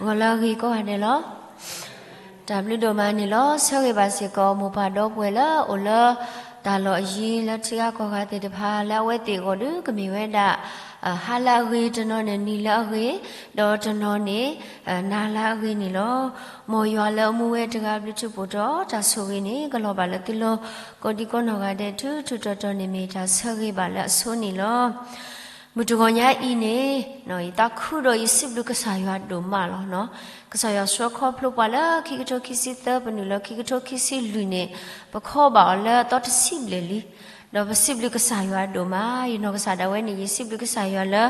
ဂီၤလၢအဂ့ၤကိးဂၤဒဲးလီၤ. တၢ်ဘျုးဒိၣ်မးန့ၣ်လီၤ. ဆၢဂ့ၤဘၣ်စ့ၢ်ကီး မိၢ်ပၢ်ဒီပုၢ်ဝဲၢ်လၢအိၣ်လၢတၢ်လီၢ်အယံၤ လၢထံဂၤကီၢ်ဂၤသ့ၣ်တဖၣ် လၢအဝဲသ့ၣ်အဂီၢ်ဒီး ကမ့ၢ်ဝဲဒၣ် ဟါလၢအဂ့ၤ, တနီၤန့ၣ်နံၤလၢအဂ့ၤ, ဒီးတနီၤန့ၣ် နၤလၢအဂ့ၤန့ၣ်လီၤ. မ်ယွၤလၢအမူဝဲတဂၤဘျုးထူးဖှိၣ်တီၤ တၢ်ဆိၣ်ဂ့ၤန့ၣ် ကလီၤဘၣ်လၢသုလိၤ ကိးဒံကိးနီၢ်ဂၤဒဲး ထူးထူးတီၤတီၤန့ၣ် မ့ၢ်တၢ်ဆၢဂ့ၤဘၣ်လၢအဆိန့ၣ်လီၤ. မုၢ်တဂီၤညါအံၤန့ၣ် ယသးခုဒီးယစံးဘျုးကစၢ်ယွၤဒိၣ်မးလီၤ. ကစၢ်ယွၤဆှၢခီဖျိပှၤလၢခံကထိခံဆံသၢ ပနုာ်လၢခံကထိခံဆံလွံၢ်န့ၣ် ပခီဘၣ်အီၤလၢအသီတဆံဘျဲၣ်လံ. ဒီးပစံးဘျုးကစၢ်ယွၤဒိၣ်မး, ယနီၢ်ကစၢ်ဒၣ်ဝဲန့ၣ် ယစံးဘျုးကစၢ်ယွၤလၢ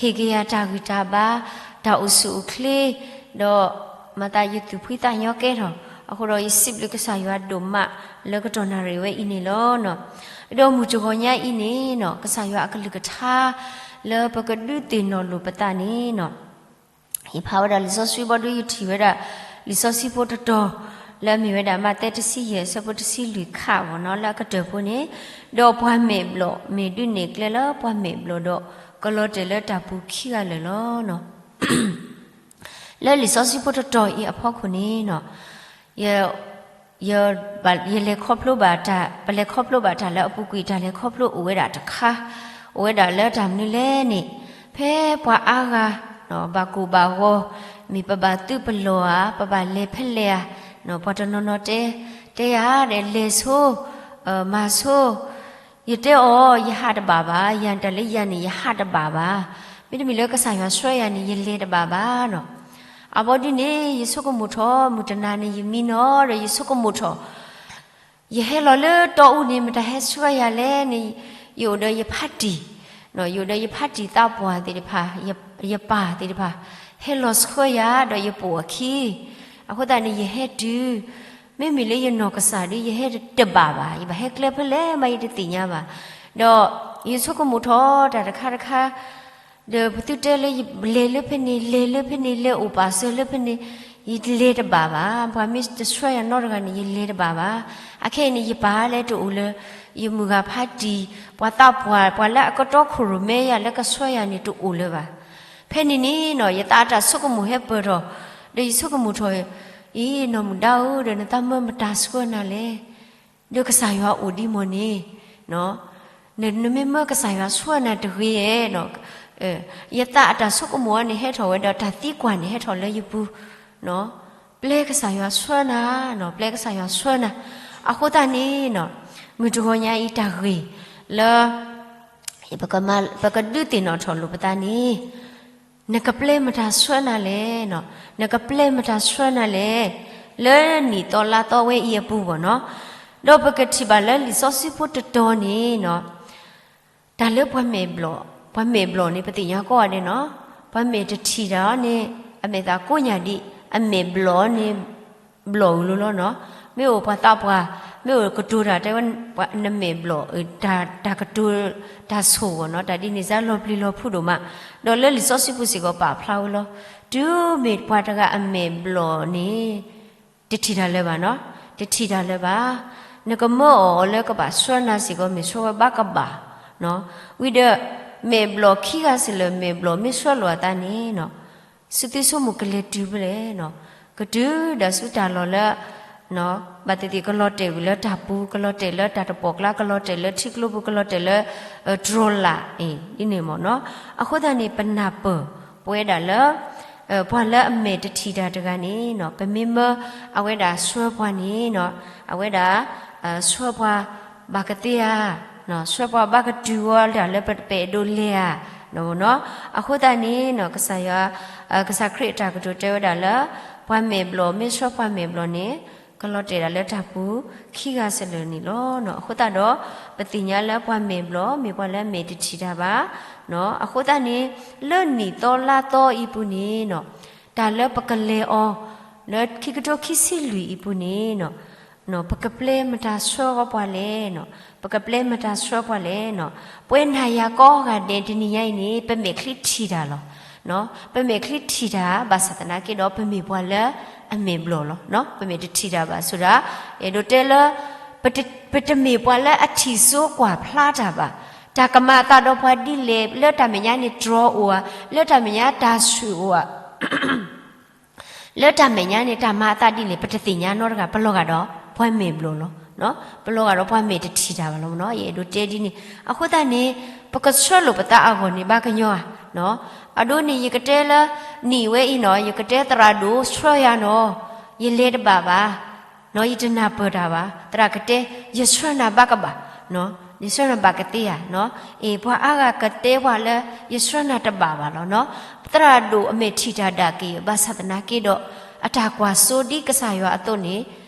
ဟ့ၣ်က့ၤယၤတၢ်ဂံၢ်တၢ်ဘါ, တၢ်အိၣ်ဆူၣ်အိၣ်ချ့, ဒီးမၤသးယသူၣ်ဖှံသးညီကဲထီၣ်, အဃိဒီးယစံးဘျုးကစၢ်ယွၤဒိၣ်မးလၢကတီၢ်နၣ်ရံၣ်ဝဲအံၤန့ၣ်လီၤ. ဒီးမုၢ်တဂီၤညါအံၤန့ၣ် ကစၢ်ယွၤအကလုၢ်ကထါ လၢပကဒုးသ့ၣ်နီၣ်လိာ်ပသးန့ၣ် ယဖးဝဲဒၣ်လံာ်စီဆှံဘီဒုး ယထံၣ်ဝဲဒၣ် လံာ်စီဆှံဖိတတီၤ လၢအမ့ၢ်ဝဲဒၣ် မးသဲတဆံယဲၢ် အဆၢဖိတဆံလွံၢ်ခးအဂီၢ်နီၤ လၢအကတၢၢ်ဖိန့ၣ်, ဒီးပှၤမဲာ်ဘျီၣ် မ့ၢ်ဒုးနဲၣ်ကျဲလၢပှၤမဲာ်ဘျီၣ်ဒီး ကလီၤတဲာ်လၢတၢ်ပူၤခံဂၤလၢာ်လီၤ. လၢလံာ်စီဆှံဖိတတီၤအံၤအဖီခိၣ်န့ၣ် ယလဲၤခီဖျိဘၣ်တၢ်, ပလဲၤခီဖျိဘၣ်တၢ်လၢအပူၤကွံာ် တၢ်လဲၤခီဖျိအိၣ်ဝဲဒၣ်တခါ, အိၣ်ဝဲဒၣ်လၢတၢ်မနုၤလဲၣ်န့ၣ်, ဖဲပှၤအါဂၤ ဘၣ်ကိၢ်ဘၣ်ဂီၤ, မ့ၢ်ပဘၣ်သုပလီၢ်ဧါ, ပဘၣ်လဲၤဖဲလဲၣ်ဧါ, ပှၤတနီၤနီၤတဲ, တဲယၤဒီး လဲၤဆိ, မၤဆိ, ယတဲအီၤ ယဟးတဘၣ်ဘၣ်, ယၤတၢ်လၢယၤန့ၣ် ယဟးတဘၣ်ဘၣ်, မ့တမ့ၢ်လၢကစၢ်ယွၤဆှၢယၤန့ၣ် ယလဲၤတဘၣ်ဘၣ်နီၤ. အဘီဒုန့ၣ် ယဆိကမိၣ်ထီၣ် မုၢ်တနၤန့ၣ် ယမံနီၤဒီး ယဆိကမိၣ်ထီၣ် ယဟဲလီၤလၢတီအူန့ၣ် မတၤဟဲဆှၢယၤလဲၣ်န့ၣ်, ယအိၣ်ဒီးယဖါတံၢ်, ယအိၣ်ဒီးယဖါတံၢ်သးပှၢ်သ့ၣ်တဖၣ်, ယပၢ်သ့ၣ်တဖၣ် ဟဲလီၤဆှၢယၤဒီးယပိာ်အခံ, အဃိသတးန့ၣ် ယဟဲတုၤ, မ့မ့ၢ်လၢယနီၢ်ကစၢ်ဒီး ယဟဲတဘၣ်ဘၣ်, ယဘၣ်ဟဲကျဲဖဲလဲၣ်မး ယတသ့ၣ်ညါဘၣ်. ဒီးယဆိကမိၣ်ထီၣ်တၢ်တခါတခါ ဒီးပသုတဲလၢ လဲၤလၢဖဲန့ၣ် လဲၤလၢဖဲန့ၣ် လဲၤအိၣ်ပာ်စၢၤလၢဖဲန့ၣ်, ယလဲၤတဘၣ်ဘၣ်, ပှၤမ့ၢ်တဆှၢယၤနီတဂၤန့ၣ် ယလဲၤတဘၣ်ဘၣ်. အခဲအံၤန့ၣ် ယပၢ်လၢတအိၣ်လၢၤ, ယမုၢ်ဂၤဖါတံၢ်, ပှၤသးပှၢ်, ပှၤလၢအကတီခိၣ်ရိၣ်မဲယၤလၢကဆှၢယၤန့ၣ် တအိၣ်လၢၤဘၣ်. ဖဲန့ၣ်န့ၣ်နီၤ ယသးအတၢ်ဆိကမိၣ်ဟဲပၢၢ်ထီၣ်, ဒီးယဆိကမိၣ်ထီၣ်, အံၤ နီၢ်မုၣ်ဒါဧၢ, ဒီးနသးမၢမတၤဆှၢနၤလဲၣ်. ဒီးကစၢ်ယွၤအိၣ်ဒ်မီၢ်န့ၣ်, နမ့ၢ်မၢကစၢ်ယွၤဆှၢနၤတဂ့ၤဧါ, ယသးအတၢ်ဆိကမိၣ်အံၤန့ၣ် ဟဲထီၣ်ဝဲဒီးတၢ်သံကွၢ်န့ၣ် ဟဲထီၣ်လၢယပူၤ, ပျဲကစၢ်ယွၤဆှၢနၤ, ပျဲကစၢ်ယွၤဆှၢနၤ, အဃိသတးန့ၣ်, မုၢ်တဂီၤညါအံၤတၢ်ဂ့ၢ်လၢ ပကဒုးသ့ၣ်နီၣ်ထီၣ်လိာ်ပသးန့ၣ်, နကပျဲမတၤဆှၢနၤလဲၣ်, နကပျဲမတၤဆှၢနၤလဲၣ်, လၢနံၣ်သီလါသီဝဲအံၤအပူၤဘၣ်နီၤ, ဒီးပကထံၣ်ဘၣ်လၢလံာ်စီဆှံဖိတတီၤန့ၣ်နီၤ, တၢ်လၢပှၤမဲာ်ဘျီၣ်, ပှၤမဲာ်ဘျီၣ်န့ၣ် ပသ့ၣ်ညါကိးဂၤဒဲးနီၤ, ပှၤမဲာ်တထံၣ်တၢ်န့ၣ် အမဲာ်သးကိးညါဒံး, အမဲာ်ဘျီၣ်န့ၣ် ဘျီၣ်အုးလိၤလီၤနီၤ, မ့ၢ်အိၣ်ပှၤသးပှၢ်, မ့ၢ်အိၣ်ကတိၤတၢ်တဲဝဲ, နမဲာ်ဘျီၣ်, တၢ်ကတိၤ, တၢ်ဆိၣ်ဂီၢ်နီၤ, တၢ်ဒ်န့ၣ်စ့ၢ်လီၤပျံၤလီၤဖုးဒိၣ်မး, ဒီးလၢလံာ်စီဆှံပူၤစ့ၢ်ကီးပာ်ဖျါဝဲလီၤ, တုၤမ့ၢ်ပှၤတဂၤအမဲာ်ဘျီၣ်န့ၣ် တထံၣ်တၢ်လၢၤဘၣ်နီၤ, တထံၣ်တၢ်လၢၤဘၣ်, နကမၢအီၤလၢကဘၣ်ဆှၢနၤစ့ၢ်ကီး မ့ၢ်ဆှၢဝဲဘၣ်ကဘၣ်, ဝံၤဒီး မဲာ်ဘျီၣ်ခံဂၤစ့ၢ်လၢ မဲာ်ဘျီၣ်မ့ၢ်ဆှၢလိာ်အသးန့ၣ်နီၤ, စုသ့ဆိကမိၣ်ကလဲၤတုၤဖဲလဲၣ်နီၤ, ကတုၤဒၣ်ဆူတၢ်လီၢ်လၢ ဘၣ်သ့ၣ်သ့ၣ်ကလီၤတဲာ်ဝံၤလၢတၢ်ပူၤ, ကလီၤတဲာ်လၢတၢ်တပိာ်ကျါ, ကလီၤတဲာ်လၢထံကျိပူၤ, ကလီၤတဲာ်လၢ တြီၤလးအံၤ ဒ်န့ၣ်မ့ၢ်နီၤ, အဃိသတးန့ၣ် ပနၢ်ပၢၢ်ပဝဲဒၣ်လၢ ပှၤလၢအမဲာ်တထံၣ်တၢ်တဂၤန့ၣ်နီၤ, ပမ့ၢ်မၢအဝဲဒၣ်ဆှၢပှၤန့ၣ်နီၤ, အဝဲဒၣ် ဆှၢပှၤဘၣ်ကသ့ဧါ, ဆှၢပှၤဘၣ်ကတုၤဝဲဒၣ်လၢပတပဲာ်ဒိးလဲၤဧါ, အဃိသတးန့ၣ်နီၤ ကစၢ်ယွၤ, ကစၢ်ခရံာ်အတၢ်ကတိၤတဲဝဲဒၣ်လၢ ပှၤမဲာ်ဘျီၣ် မ့ၢ်ဆှၢပှၤမဲာ်ဘျီၣ်န့ၣ် ကလီၤတဲာ်ဒၣ်လၢတၢ်ပူၤခံဂၤစ့ၢ်လၢာ်န့ၣ်လီၤ. အဃိသတးဒီး ပသ့ၣ်ညါလၢပှၤမဲာ်ဘျီၣ် မ့ၢ်ပှၤလၢအမဲာ်တထံၣ်တၢ်ဘၣ်, အဃိသတးန့ၣ် လၢနံၣ်သီလါသီအံၤပူၤန့ၣ်နီၤ, တၢ်လၢပကလဲၤအီၤ လၢခံကထိခံဆံလွံၢ်အံၤပူၤန့ၣ်နီၤ, ပကပျဲမတၤဆှၢပှၤလဲၣ်, ပကပျဲမတၤဆှၢပှၤလဲၣ်နီၤ, ပဝဲနၤယၤကိးဂၤဒဲးတနံၤညါအံၤန့ၣ် ပမဲာ်ချံထံၣ်တၢ်လီၤ. ပမဲာ်ချံထံၣ်တၢ် ဘၣ်ဆၣ်သနာ်က့ဒီး ပမ့ၢ်ပှၤလၢအမဲာ်ဘျီၣ်လီၤ. ပမဲာ်တထံၣ်တၢ်ဘၣ်ဆိဒၣ်, အဲၣ်ဒိးတဲလၢ ပတမ့ၢ်ပှၤလၢအထံၣ်စိကွၢ်ဖျါတၢ်ဘၣ်. တၢ်ကမၤအသးဒီးပှၤဒ်လဲၣ်, လၢတၢ်မဲာ်ညါန့ၣ်တြီအိၣ်ဧါ, လၢတၢ်မဲာ်ညါတၢ်ဆူၣ်အိၣ်ဧါ လၢတၢ်မဲာ်ညါန့ၣ် တၢ်မၤအသးဒ်လဲၣ် ပတသ့ၣ်ညါနီတဂၤ, ပလီၤဂာ်ဒီးပှၤမဲာ်ဘျီၣ်လီၤ. ပလီၤဂာ်ဒီးပှၤမဲာ်တထံၣ်တၢ်ဘၣ်လီၤမ့ၢ်နီၤ. ယအဲၣ်ဒိးတဲဒ်န့ၣ်. အဃိသတးန့ၣ် ပကဆှၢလိာ်ပသးအဂီၢ်န့ၣ် ဘၣ်ကညီဧါ. အဒိန့ၣ် ယကတဲလၢ နံၣ်ဝဲအံၤနီၤ, ယကတဲသရၣ်ဒိၣ်ဆှၢယၤနီၤ, ယလဲၤတဘၣ်ဘၣ် ယတနၢ်ပၢၢ်တၢ်ဘၣ်. သရၣ်ကတဲ ယဆှၢနၤဘၣ်ကဘၣ်, ယဆှၢနၤဘၣ်ကသ့ဧါ. အ့ၣ် ပှၤအါဂၤကတဲပှၤလၢ ယဆှၢနၤတဘၣ်ဘၣ်လီၤ. သရၣ်ဒိၣ်အမဲာ်ထံၣ်တၢ်ဒၣ်က့ၤ ဘၣ်ဆၣ်သနာ်က့ဒီး အတၢ်ကွၢ်စိဒ်ကစၢ်ယွၤအသိးန့ၣ်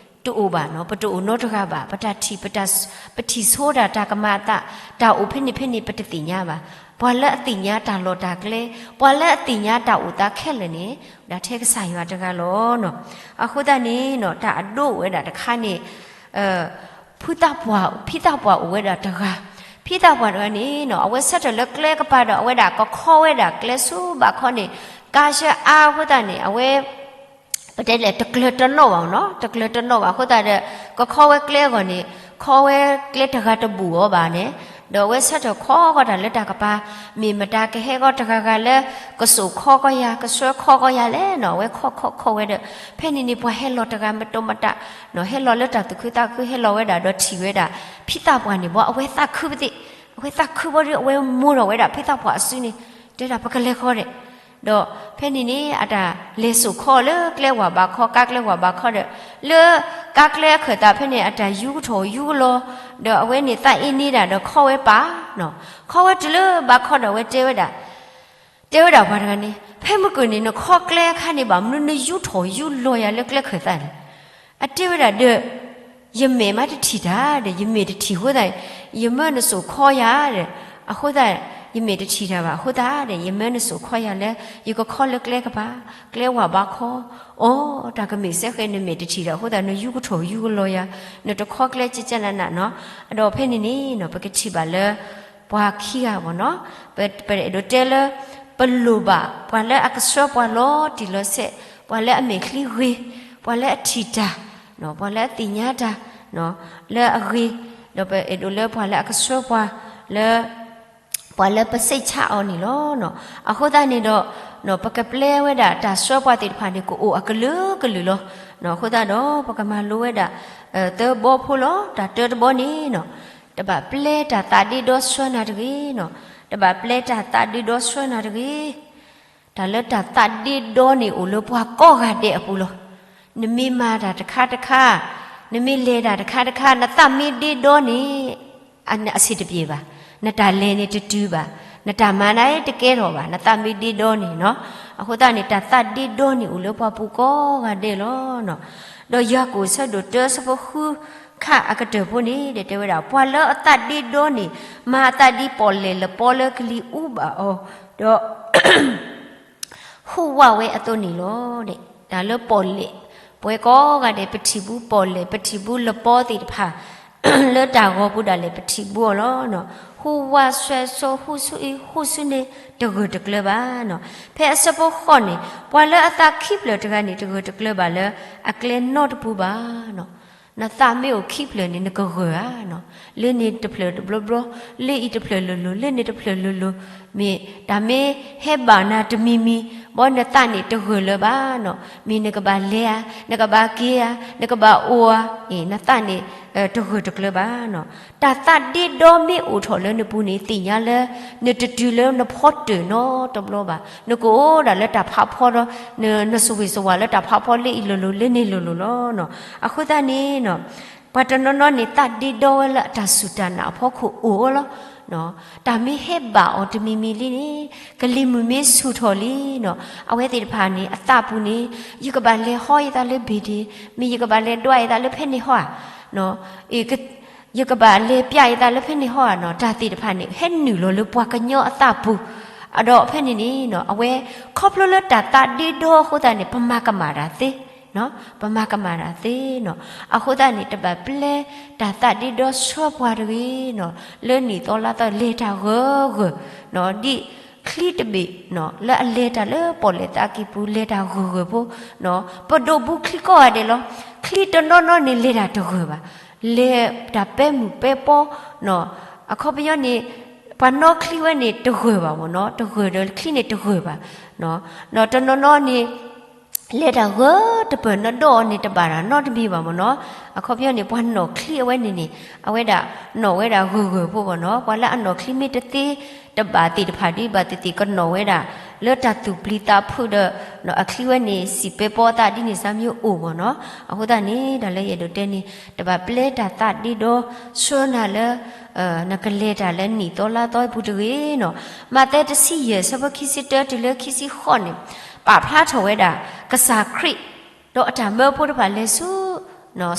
တအိၣ်ဘၣ်နီၤ, ပတအိၣ်နီတဂၤဘၣ်. ပတၢ်ထံၣ် ပထံၣ်ဆိတၢ် တၢ်ကမၤအသး တၢ်အိၣ်ဖဲန့ၣ်ဖဲန့ၣ် ပတသ့ၣ်ညါဘၣ်. ပှၤလၢအသ့ၣ်ညါတၢ်လီၢ်တၢ်ကျဲ, ပှၤလၢအသ့ၣ်ညါတၢ်အိၣ်သးခဲလၢာ်န့ၣ် ဒၣ်ထဲကစၢ်ယွၤတဂၤလီၤ. အဃိသတးန့ၣ်နီၤ တၢ်အဒိအိၣ်ဝဲဒၣ်တခါန့ၣ် ဖုသၣ်ပှၢ် ဖံသၣ်ပှၢ်အိၣ်ဝဲဒၣ်တဂၤ, ဖံသၣ်ပှၢ်တဂၤန့ၣ်နီၤ အဝဲဆၢထၢၣ်လၢကျဲကပၤဒီး အဝဲဒၣ်ကခီဝဲဒၣ်ကျဲဆူဘးခီန့ၣ် ကါဆၢအါအဃိသတးန့ၣ် အဝဲ ပတဲလဲၣ် တကျၢၤတနီၣ်ဘၣ်နီၤ, တကျၢၤတနီၣ်ဘၣ်အဃိသတးဒီး ကခီဝဲကျဲအဂီၢ်န့ၣ် ခီဝဲကျဲတဂၤတဘူၣ်အီၤဘၣ်န့ၣ်, ဒီးအဝဲဆၢထၢၣ်ခီဂီၤတၢ်လၢတၢ်ကပၤ, မ့ၢ်မတၤကဟဲဂီၤတဂၤဂၤလၢ ကစိာ်ခီကီယၤ ကဆှၢခီကီယၤလဲၣ်နီၤ, အဝဲခီခီခီဝဲဒီး ဖဲန့ၣ်န့ၣ် ပှၤဟဲလီၤတဂၤမတီၤမတၤ ဟဲလီၤလၢတၢ်သူၣ်ခုသးခုဟဲလီၤဝဲဒၣ်ဒီးထံၣ်ဝဲဒၣ် ဖံသၣ်ပှၢ်န့ၣ်ဘီ အဝဲသးခုပသ့ၣ်, အဝဲသးခုဘီဒီး အဝဲမိၢ်ထီၣ်ဝဲဒၣ်ဖံသၣ်ပှၢ်အစုန့ၣ် တဲဒၣ်ပကလဲၤဃီဒီး ဒီးဖဲန့ၣ်န့ၣ် အတၢ်လဲၤစိာ်ခီလၢကျဲဝၢ်ဘးခီ ကါကျဲဝၢ်ဘးခီဒီး လၢကါကျဲအခၢၣ်သးဖဲန့ၣ် အတၢ်ယူကထီၣ်ယူကလီၤ, ဒီးအဝဲန့ၣ်သးအ့န့ဒၣ်ဒီးခီဝဲပာ်နီၤ, ခီဝဲတုၤလၢဘးခီဒီး အဝဲတဲဝဲဒၣ် တဲဝဲဒၣ်ပှၤတဂၤန့ၣ် ဖဲမုၢ်ကၢၢ်န့ၣ် နခီကျဲအခါန့ၣ် ဘၣ်မနုၤနယူထီၣ်ယူလီၤယၤလၢကျဲခၢၣ်သးန့ၣ်, အတဲဝဲဒၣ်ဒီး ယမဲာ်မးတထံၣ်တၢ်ဒီး ယမဲာ်တထံၣ်အဃိသတး ယမၢနစိာ်ခီယၤဒီး အဃိသတး ယမဲာ်တထံၣ်တၢ်ဘၣ်အဃိသတးဒီး ယမၢနစိာ်ခီယၤလၢ ယကခီလၢကျဲကပၤ ကျဲဝၢ်ဘးခီ, အိ တၢ်ကမ့ၢ်စ့ၢ်ကီး နမဲာ်တထံၣ်တၢ်အဃိသတး နယူကထီၣ်ယူကလီၤယၤ, နတခီကျဲကကနနနီၤ, ဒီးဖဲန့ၣ်န့ၣ်နီၤ ပကထံၣ်ဘၣ်လၢ ပှၤခံဂၤဘၣ်နီၤ, ပအဲၣ်ဒိးတဲလၢ ပလိၣ်ဘၣ် ပှၤလၢအကဆှၢပှၤလီၤတံၢ်လီၤဆဲး, ပှၤလၢအမဲာ်ချံဂ့ၤ, ပှၤလၢအထံၣ်တၢ်, ပှၤလၢအသ့ၣ်ညါတၢ်, လၢအဂ့ၤ, ဒီးပအဲၣ်ဒိးလၢပှၤလၢအကဆှၢပှၤလၢ ပှၤလၢပစိတ်ချအီၤန့ၣ်လီၤ. အဃိသတးန့ၣ်ဒီး ပကပျဲဝဲဒၣ်တၢ်ဆှၢပှၤသ့ၣ်တဖၣ်န့ၣ် ကအိၣ်အကလုာ်ကလုာ်လီၤ. အဃိသတးဒီး ပကမၤလိဝဲဒၣ် သၢဘီဖိလီၤ. တၢ်တၢတဘီန့ၣ်နီၤ, တဘၣ်ပျဲတၢ်သးဒ့ဒီဆှၢနၤတဂ့ၤနီၤ, တဘၣ်ပျဲတၢ်သးဒ့ဒီဆှၢနၤတဂ့ၤ. တၢ်လၢတၢ်သးဒ့ဒီန့ၣ်အိၣ်လၢပှၤကိးဂၤဒဲးအပူၤလီၤ. နမ့ၢ်မၤတၢ်တခါတခါ, နမ့ၢ်လဲၤတၢ်တခါတခါ နသးမ့ၢ်ဒ့ဒီန့ၣ် အဆင်တပြေဘၣ်, နတၢ်လဲၤန့ၣ်တတုၤဘၣ်, နတၢ်မၤန့ၣ်တကဲထီၣ်ဘၣ်, နသးမ့ၢ်ဒ့ဒီန့ၣ်နီၤ. အဃိသတးန့ၣ် တၢ်သးဒ့ဒီန့ၣ်အိၣ်လၢပှၤပူၤကိးဂၤဒဲးလီၤ. ဒီးယၤကိာ်ဆၢဒိၣ်တၢဆၢဖိဃုခါအကတၢၢ်ဖိန့ၣ် တဲဝဲဒၣ် ပှၤလၢအသးဒ့ဒီန့ၣ် မၤအသးဒ်ပီၣ်လဲၣ်လပီလၢကလံၤအူဘၣ်အီၤ, ဒီး ဟူးဝးဝဲအသိးန့ၣ်လီၤ. တၢ်လၢပီၣ်လဲၣ်, ပဝဲကိးဂၤဒဲး ပထံၣ်ဘၣ်ပီၣ်လဲၣ် ပထံၣ်ဘၣ်လပီသ့ၣ်တဖၣ် လၢတၢ်ဂီၤပူၤဒၣ်လဲာ် ပထံၣ်ဘၣ်အီၤလီၤ. ဟူးဝးဆွဲးစိ ဟူးဆူအံၤ ဟူးဆူန့ၣ် တဂၢၢ်တကျၢၤဘၣ်နီၤ. ဖဲအဆၢဖိဃိးန့ၣ် ပှၤလၢအသးခံဖျၢၣ်တဂၤန့ၣ် တဂၢၢ်တကျၢၤဘၣ်လၢ အကျဲနီတပူၤဘၣ်နီၤ. နသးမ့ၢ်အိၣ်ခံဖျၢၣ်န့ၣ် နကဂၢၢ်ဧါနီၤ. လၢန့ၣ်တဖျၢၣ်တဘျီဘျီ, လၢအံၤတဖျၢၣ်လိၤလိၤ, လၢန့ၣ်တဖျၢၣ်လိၤလိၤ, မ့ၢ်တၢ်မ့ၢ်ဟဲဘၣ်နၤတမံၤမံၤ, ဘီနသးန့ၣ်တဂၢၢ်လၢၤဘၣ်နီၤ. မ့ၢ်နကဘၣ်လဲၤဧါ, နကဘၣ်က့ၤဧါ, နကဘၣ်အိၣ်ဧါ, အ့ၣ် နသးန့ၣ် တဂၢၢ်တကျၢၤဘၣ်နီၤ. တၢ်သးဒ့ဒီမ့ၢ်အိၣ်ထီၣ်လၢနပူၤန့ၣ် သ့ၣ်ညါလၢ နတတုၤလၢနဖီတၢၢ်နီတဘျီဘၣ်. နကအိၣ်ဒၣ်လၢတၢ်ဖးဖီဒီး နစိဝ့ၤစိဝါလၢတၢ်ဖးဖီလၢအံၤလိၤလိၤ လၢန့ၣ်လိၤလိၤလီၤနီၤ. အဃိသတးန့ၣ်နီၤ ပှၤတနီၤနီၤန့ၣ် သးဒ့ဒီဝဲလၢအတၢ်စူၢ်တၢ်နာ်အဖီခိၣ်အိၣ်ဝဲလီၤ. တၢ်မ့ၢ်ဟဲဘၣ်အီၤတမံၤမံၤလံန့ၣ် ကလံၤမုၢ်မ့ၢ်ဆူၣ်ထီၣ်လံနီၤ အဝဲသ့ၣ်တဖၣ်န့ၣ် အသးပူၤန့ၣ် ယကဘၣ်လဲၤဟီယသးလၢဘ့ၣ်ဒ့ၣ်, မ့ၢ်ယကဘၣ်လဲၤဒွးယသးလၢဖဲန့ၣ်ဟီဧါ, ယကဘၣ်လဲၤပျးယသးလၢဖဲန့ၣ်ဟီဧါနီၤ. တၢ်သ့ၣ်တဖၣ်န့ၣ် ဟဲနုာ်လီၤလၢပှၤကညီအသးပူၤ, ဒီးဖဲန့ၣ်န့ၣ်နီၤ အဝဲ ခီဖျိလၢတၢ်သးဒ့ဒီအဃိသတးန့ၣ် ပမၤကမၣ်တၢ်သ့ ပမၤကမၣ်တၢ်သ့နီၤ. အဃိသတးန့ၣ် တဘၣ်ပျဲတၢ်သးဒ့ဒီဆှၢပှၤတဂ့ၤနီၤ. လၢနံၣ်သီလါသီလဲၤတၢ်ဂၢၢ်ဂၢၢ်နီၤ, ဒ်ချံတဘ့ၣ်နီၤ လၢအလဲၤတၢ်လၢပီၣ်လဲၣ်သးကံၢ်ပူၤ လဲၤတၢ်ဂၢၢ်ဂၢၢ်ဖိနီၤ, ပဒိးဘူးချံကိးဂၤဒဲးလီၤ. ချံတနီၤနီၤန့ၣ် လဲၤတၢ်တဂၢၢ်ဘၣ်, လဲၤတၢ်ပဲမုၢ်ပဲပီနီၤ. အခီပညီန့ၣ် ပှၤနီၣ်ချံဝဲန့ၣ်တဂၢၢ်ဘၣ်မ့ၢ်နီၤ, တဂၢၢ်ဒီးချံန့ၣ်တဂၢၢ်ဘၣ်နီၤ. ဒီးတနီၤနီၤန့ၣ် လဲၤတၢ်ဂၢၢ်တပၢၢ် နဒီၣ်အီၤန့ၣ် တဘၣ်တၢ်နီတမံၤဘၣ်မ့ၢ်နီၤ. အခီပညီန့ၣ် ပှၤနီၣ်ချံအဝဲန့ၣ်န့ၣ် အဝဲဒၣ်နီၣ်ဝဲဒၣ်ဂၢၢ်ဂၢၢ်ဖိမ့ၢ်နီၤ. ပှၤလၢအနီၣ်ချံမ့ၢ်တသ့တဘၣ်သ့ၣ်တဖၣ်ဒ်ဘၣ်သ့ၣ်သ့ၣ်ကနီၣ်ဝဲဒၣ် လၢတၢ်သူၣ်ပျံၤသးဖုးဒီး အချံဝဲန့ၣ် စံၣ်ပဲပီအသးဒ်န့ၣ် စၢ်မံအိၣ်မ့ၢ်နီၤ. အဃိသတးန့ၣ် တၢ်လၢယအဲၣ်ဒိးတဲန့ၣ် တဘၣ်ပျဲတၢ်သးဒ့ဒီ ဆှၢနၤလၢ နကလဲၤတၢ်လၢနံၣ်သီလါသီအပူၤတဂ့ၤနီၤ. မးသဲတဆံယဲၢ် ဆၢဖိခံဆံတၢတုၤလၢခံဆံဃိးန့ၣ် ပာ်ဖျါထီၣ်ဝဲဒၣ် ကစၢ်ခရံာ် ဒီးအတၢ်မၢဖိတဖၣ်လဲၤဆူ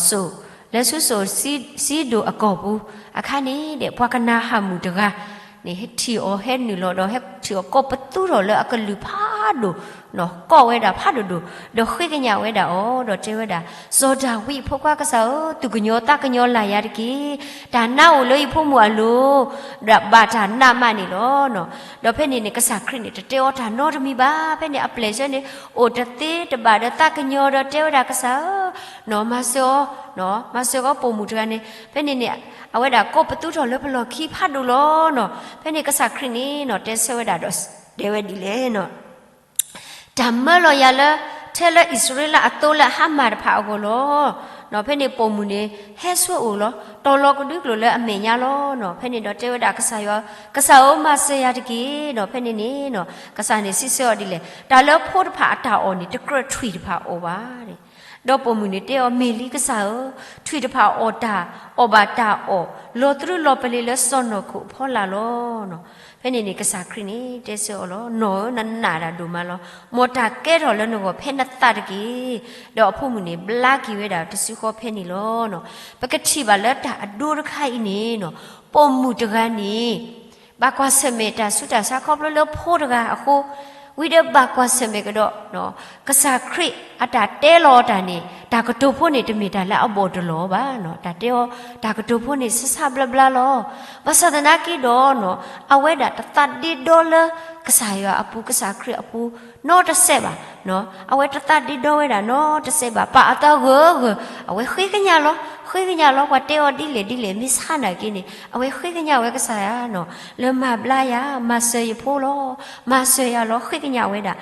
စိၤ, လဲၤဆူစိၤစံဒိၣ်အကီၢ်ပူၤအခါန့ၣ်ဒီး ပှၤကနၤအၣ်မုၣ်တဂၤန့ၣ် ထံၣ်အီၤဟဲနုာ်လီၤဒီး ဟဲထံၣ်အီၤကိးပသူထီၣ်လၢအကလုၢ်ဖးဒိၣ်, ကိးဝဲဒၣ်ဖးဒိၣ်ဒိၣ်, ဒီးဃ့ကညးဝဲဒၣ်အီၤ ဒီးတဲဝဲဒၣ်, စီၤဒၤဝံးအဖိခွါကစၢ်ဧၢ, သူၣ်ကညီၤသးကညီၤလၢ်ယၤတက့ၢ်. တၢ်နါအိၣ်လၢယဖိမုၣ်အလိၤ ဒီးဘၣ်တၢ်နးမးန့ၣ်လီၤ. ဒီးဖဲန့ၣ်န့ၣ် ကစၢ်ခရံာ်န့ၣ် တတဲအီၤတၢ်နီတမံၤဘၣ်. ဖဲန့ၣ်အပျဲၢ်ဆၢန့ၣ် အိၣ်တသ့တဘၣ်ဒီးသးကညီၤဒီးတဲဝဲဒၣ်ကစၢ်ဧၢ, မၤစၢၤအီၤ, မၤစၢၤအီၤပိာ်မုၣ်တဂၤန့ၣ်. ဖဲန့ၣ်န့ၣ် အဝဲဒၣ်ကိးပသူထီၣ်လၢပလီၢ်ခံဖးဒိၣ်လီၤနီၤ. ဖဲန့ၣ်ကစၢ်ခရံာ်န့ၣ်နီၤ တဲဆၢဝဲဒၣ်ဒီး တဲဝဲဒ်လဲၣ်နီၤ. တၢ်မၢလီၤယၤလၢ ထဲလၢအံၣ်စရ့လးအသိလၢအဟါမၢ်တဖၣ်အဂီၢ်လီၤ. ဖဲန့ၣ်ပိာ်မုၣ်န့ၣ် ဟဲဆှၢအိၣ်လီၤ. တီၤလီၤကဒွံကျိာ်လၢအမဲာ်ညါလီၤနီၤ. ဖဲန့ၣ်ဒီးတဲဝဲဒၣ်ကစၢ်ယွၤ, ကစၢ်ဧၢ မၤစၢၤယၤတက့ၢ်နီၤ. ဖဲန့ၣ်န့ၣ်နီၤ ကစၢ်န့ၣ်စံးဆၢအီၤဒ်လဲၣ်, တၢ်လၢဖိတဖၣ်အတၢ်အီၣ်န့ၣ် တကြၢးထွံၣ်တဖၣ်အီၣ်ဘၣ်. ဒီးပိာ်မုၣ်န့ၣ်တဲအီၤ, မ့ၢ်လံကစၢ်ဧၢ, ထွံၣ်တဖၣ်အီၣ်တၢ်, အီၣ်ဘၣ်တၢ်အီၣ်, လီၤတြူလီၤပလ့ၤလၢစီၢ်နီၤခိၣ်အဖီလာ်လီၤ. ဖဲန့ၣ်န့ၣ် ကစၢ်ခရံာ်န့ၣ် တဲဆၢအီၤလီၤ, နီၢ်ဧၢ, နနာ်တၢ်ဒိၣ်မးလီၤ. မ်တၢ်ကဲထီၣ်လၢနဂီၢ်ဖဲနသးတက့ၢ်. ဒီးအဖိမုၣ်န့ၣ် ဘျါက့ၤဝဲဒၣ်တစုဃီဖဲန့ၣ်လီၤ. ပကထံၣ်ဘၣ်လၢတၢ်အဒိတခါအံၤန့ၣ်နီၤ ပိာ်မုၣ်တဂၤန့ၣ် ဘၣ်ကွၢ်ဆၢၣ်မဲာ်တၢ်ဆူးတၢ်ဆါခီဖျိလၢဖိတဂၤအဃိ, ဝံၤဒီးဘၣ်ကွၢ်ဆၢၣ်မဲာ်ကဒီး ကစၢ်ခရံာ်အတၢ်တဲလီၤအီၤတၢ်န့ၣ် တၢ်ကတိၤဖိန့ၣ် တမ့ၢ်တၢ်လၢအဘီၣ်တလီၤဘၣ်နီၤ. တၢ်တဲအီၤ တၢ်ကတိၤဖိန့ၣ် ဆဆါဘျါဘျါလီၤ. ဘၣ်ဆၣ်သနာ်က့ဒီးနီၤ အဝဲဒၣ်တသးဒ့ဒီလၢ ကစၢ်ယွၤအပူၤ ကစၢ်ခရံာ်အပူၤ နီတစဲးဘၣ်. အဝဲတသးဒ့ဒီဝဲဒၣ်နီတစဲးဘၣ်. ပာ်အသးဂၢၢ်ဂၢၢ် အဝဲဃ့ကညးလီၤ, ဃ့ကညးလီၤ. ပှၤတဲအီၤဒ်လဲၣ်ဒ်လဲၣ် မ့ၢ်ဆါနာ်က့န့ၣ် အဝဲဃ့ကညးဝဲကစၢ်ယွၤနီၤ လၢမၤဘျါယၤ, မၤစၢၤယဖိလီၤ, မၤစၢၤယၤလီၤ. ဃ့ကညးဝဲဒၣ်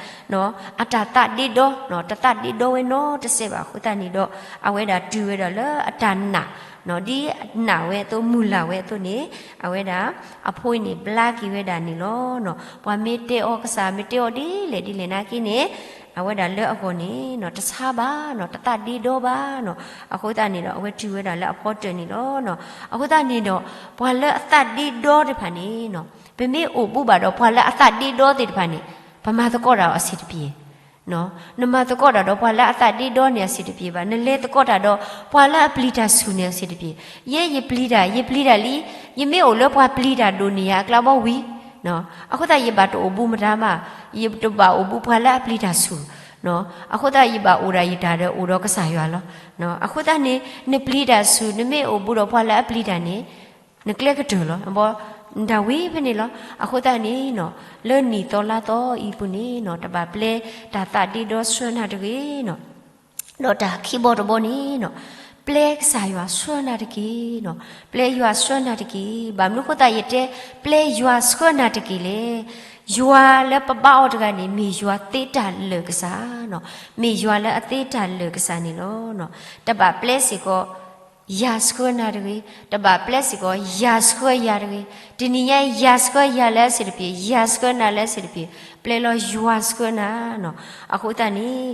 အတၢ်သးဒ့ဒီ တသးဒ့ဒီဝဲနီတစဲးဘၣ်အဃိသတးန့ၣ်ဒီး အဝဲဒၣ်တုၤဝဲဒၣ်လၢအတၢ်နာ် ဒ်နာ်ဝဲအသိး မုၢ်လၢ်ဝဲအသိးန့ၣ် အဝဲဒၣ် အဖိအံၤန့ၣ်ဘျါက့ၤဝဲဒၣ်န့ၣ်လီၤ. ပှၤမ့ၢ်တဲအီၤကစၢ် မ့ၢ်တဲအီၤဒ်လဲၣ်ဒ်လဲၣ်နာ်က့န့ၣ် အဝဲဒၣ်လၢအဂီၢ်န့ၣ် တဆါဘၣ်နီၤ, တသးဒ့ဒီဘၣ်နီၤ. အဃိသတးန့ၣ်ဒီး အဝဲတုၤဝဲဒၣ်လၢအဖီတၢၢ်န့ၣ်လီၤ. အဃိသတးန့ၣ်ဒီး ပှၤလၢအသးဒ့ဒီတဖၣ်န့ၣ် ပမ့ၢ်အိၣ်ဘူးဘၣ်ဒီးပှၤလၢအသးဒ့ဒီသ့ၣ်တဖၣ်န့ၣ် ပမၤသကိးတၢ်အီၤအဆင်တပြေ နမၤသကိးတၢ်ဒီးပှၤလၢအသးဒ့ဒီန့ၣ်အဆင်တပြေဘၣ်. နလဲၤသကိးတၢ်ဒီးပှၤလၢအပျံၤတၢ်ဆူၣ်န့ၣ်အဆင်တပြေ. ယဲယပျံၤတၢ် ယပျံၤတၢ်လံ, ယမ့ၢ်အိၣ်လၢပှၤပျံၤတၢ်ဒိၣ်န့ၢ်ယၤအကျါဘီဝံၤ အဃိသတးယဘၣ်တအိၣ်ဘူးမတၤမး, ယတဘၣ်အိၣ်ဘူးပှၤလၢအပျံၤတၢ်ဆူၣ်. အဃိသတးယဘၣ်အိၣ်ဒၣ်ယတၢ်ဒီးအိၣ်ဒီးကစၢ်ယွၤလီၤ. အဃိသတးန့ၣ် နပျံၤတၢ်ဆူၣ် နမ့ၢ်အိၣ်ဘူးဒီးပှၤလၢအပျံၤတၢ်န့ၣ် နကျဲကတၢၢ်လီၤ. တၢ်ဝံၤဖဲန့ၣ်လီၤ. အဃိသတးန့ၣ်နီၤ လၢနံၣ်သီလါသီအံၤပူၤန့ၣ်နီၤ တဘၣ်ပျဲတၢ်သးဒ့ဒီဆှၢနၤတဂ့ၤနီၤ. ဒီးတၢ်ခံဘီတဘီန့ၣ်နီၤ ပျဲကစၢ်ယွၤဆှၢနၤတက့ၢ်နီၤ. ပျဲယွၤဆှၢနၤတက့ၢ်. ဘၣ်မနုၤအဃိသတးယတဲ ပျဲယွၤဆှၢနၤတက့ၢ်လဲၣ်. ယွၤလၢပဘါအီၤတဂၤန့ၣ် မ့ၢ်ယွၤသ့တၢ်လၢာ်ကစၢ်နီၤ. မ့ၢ်ယွၤလၢအသ့တၢ်လၢာ်ကစၢ်န့ၣ်လီၤ. တဘၣ်ပျဲစ့ၢ်ကီး ယၤဆှၢနၤတဂ့ၤ, တဘၣ်ပျဲစ့ၢ်ကီး ယၤဆှၢယၤတဂ့ၤ. တနံၤညါ ယၤဆှၢယၤလၢအဆ့ၣ်တဖျၢၣ်, ယၤဆှၢနၤလၢအဆ့ၣ်တဖျၢၣ်, ပျဲလီၤယွၤဆှၢနၤနီၤ. အဃိသတးန့ၣ်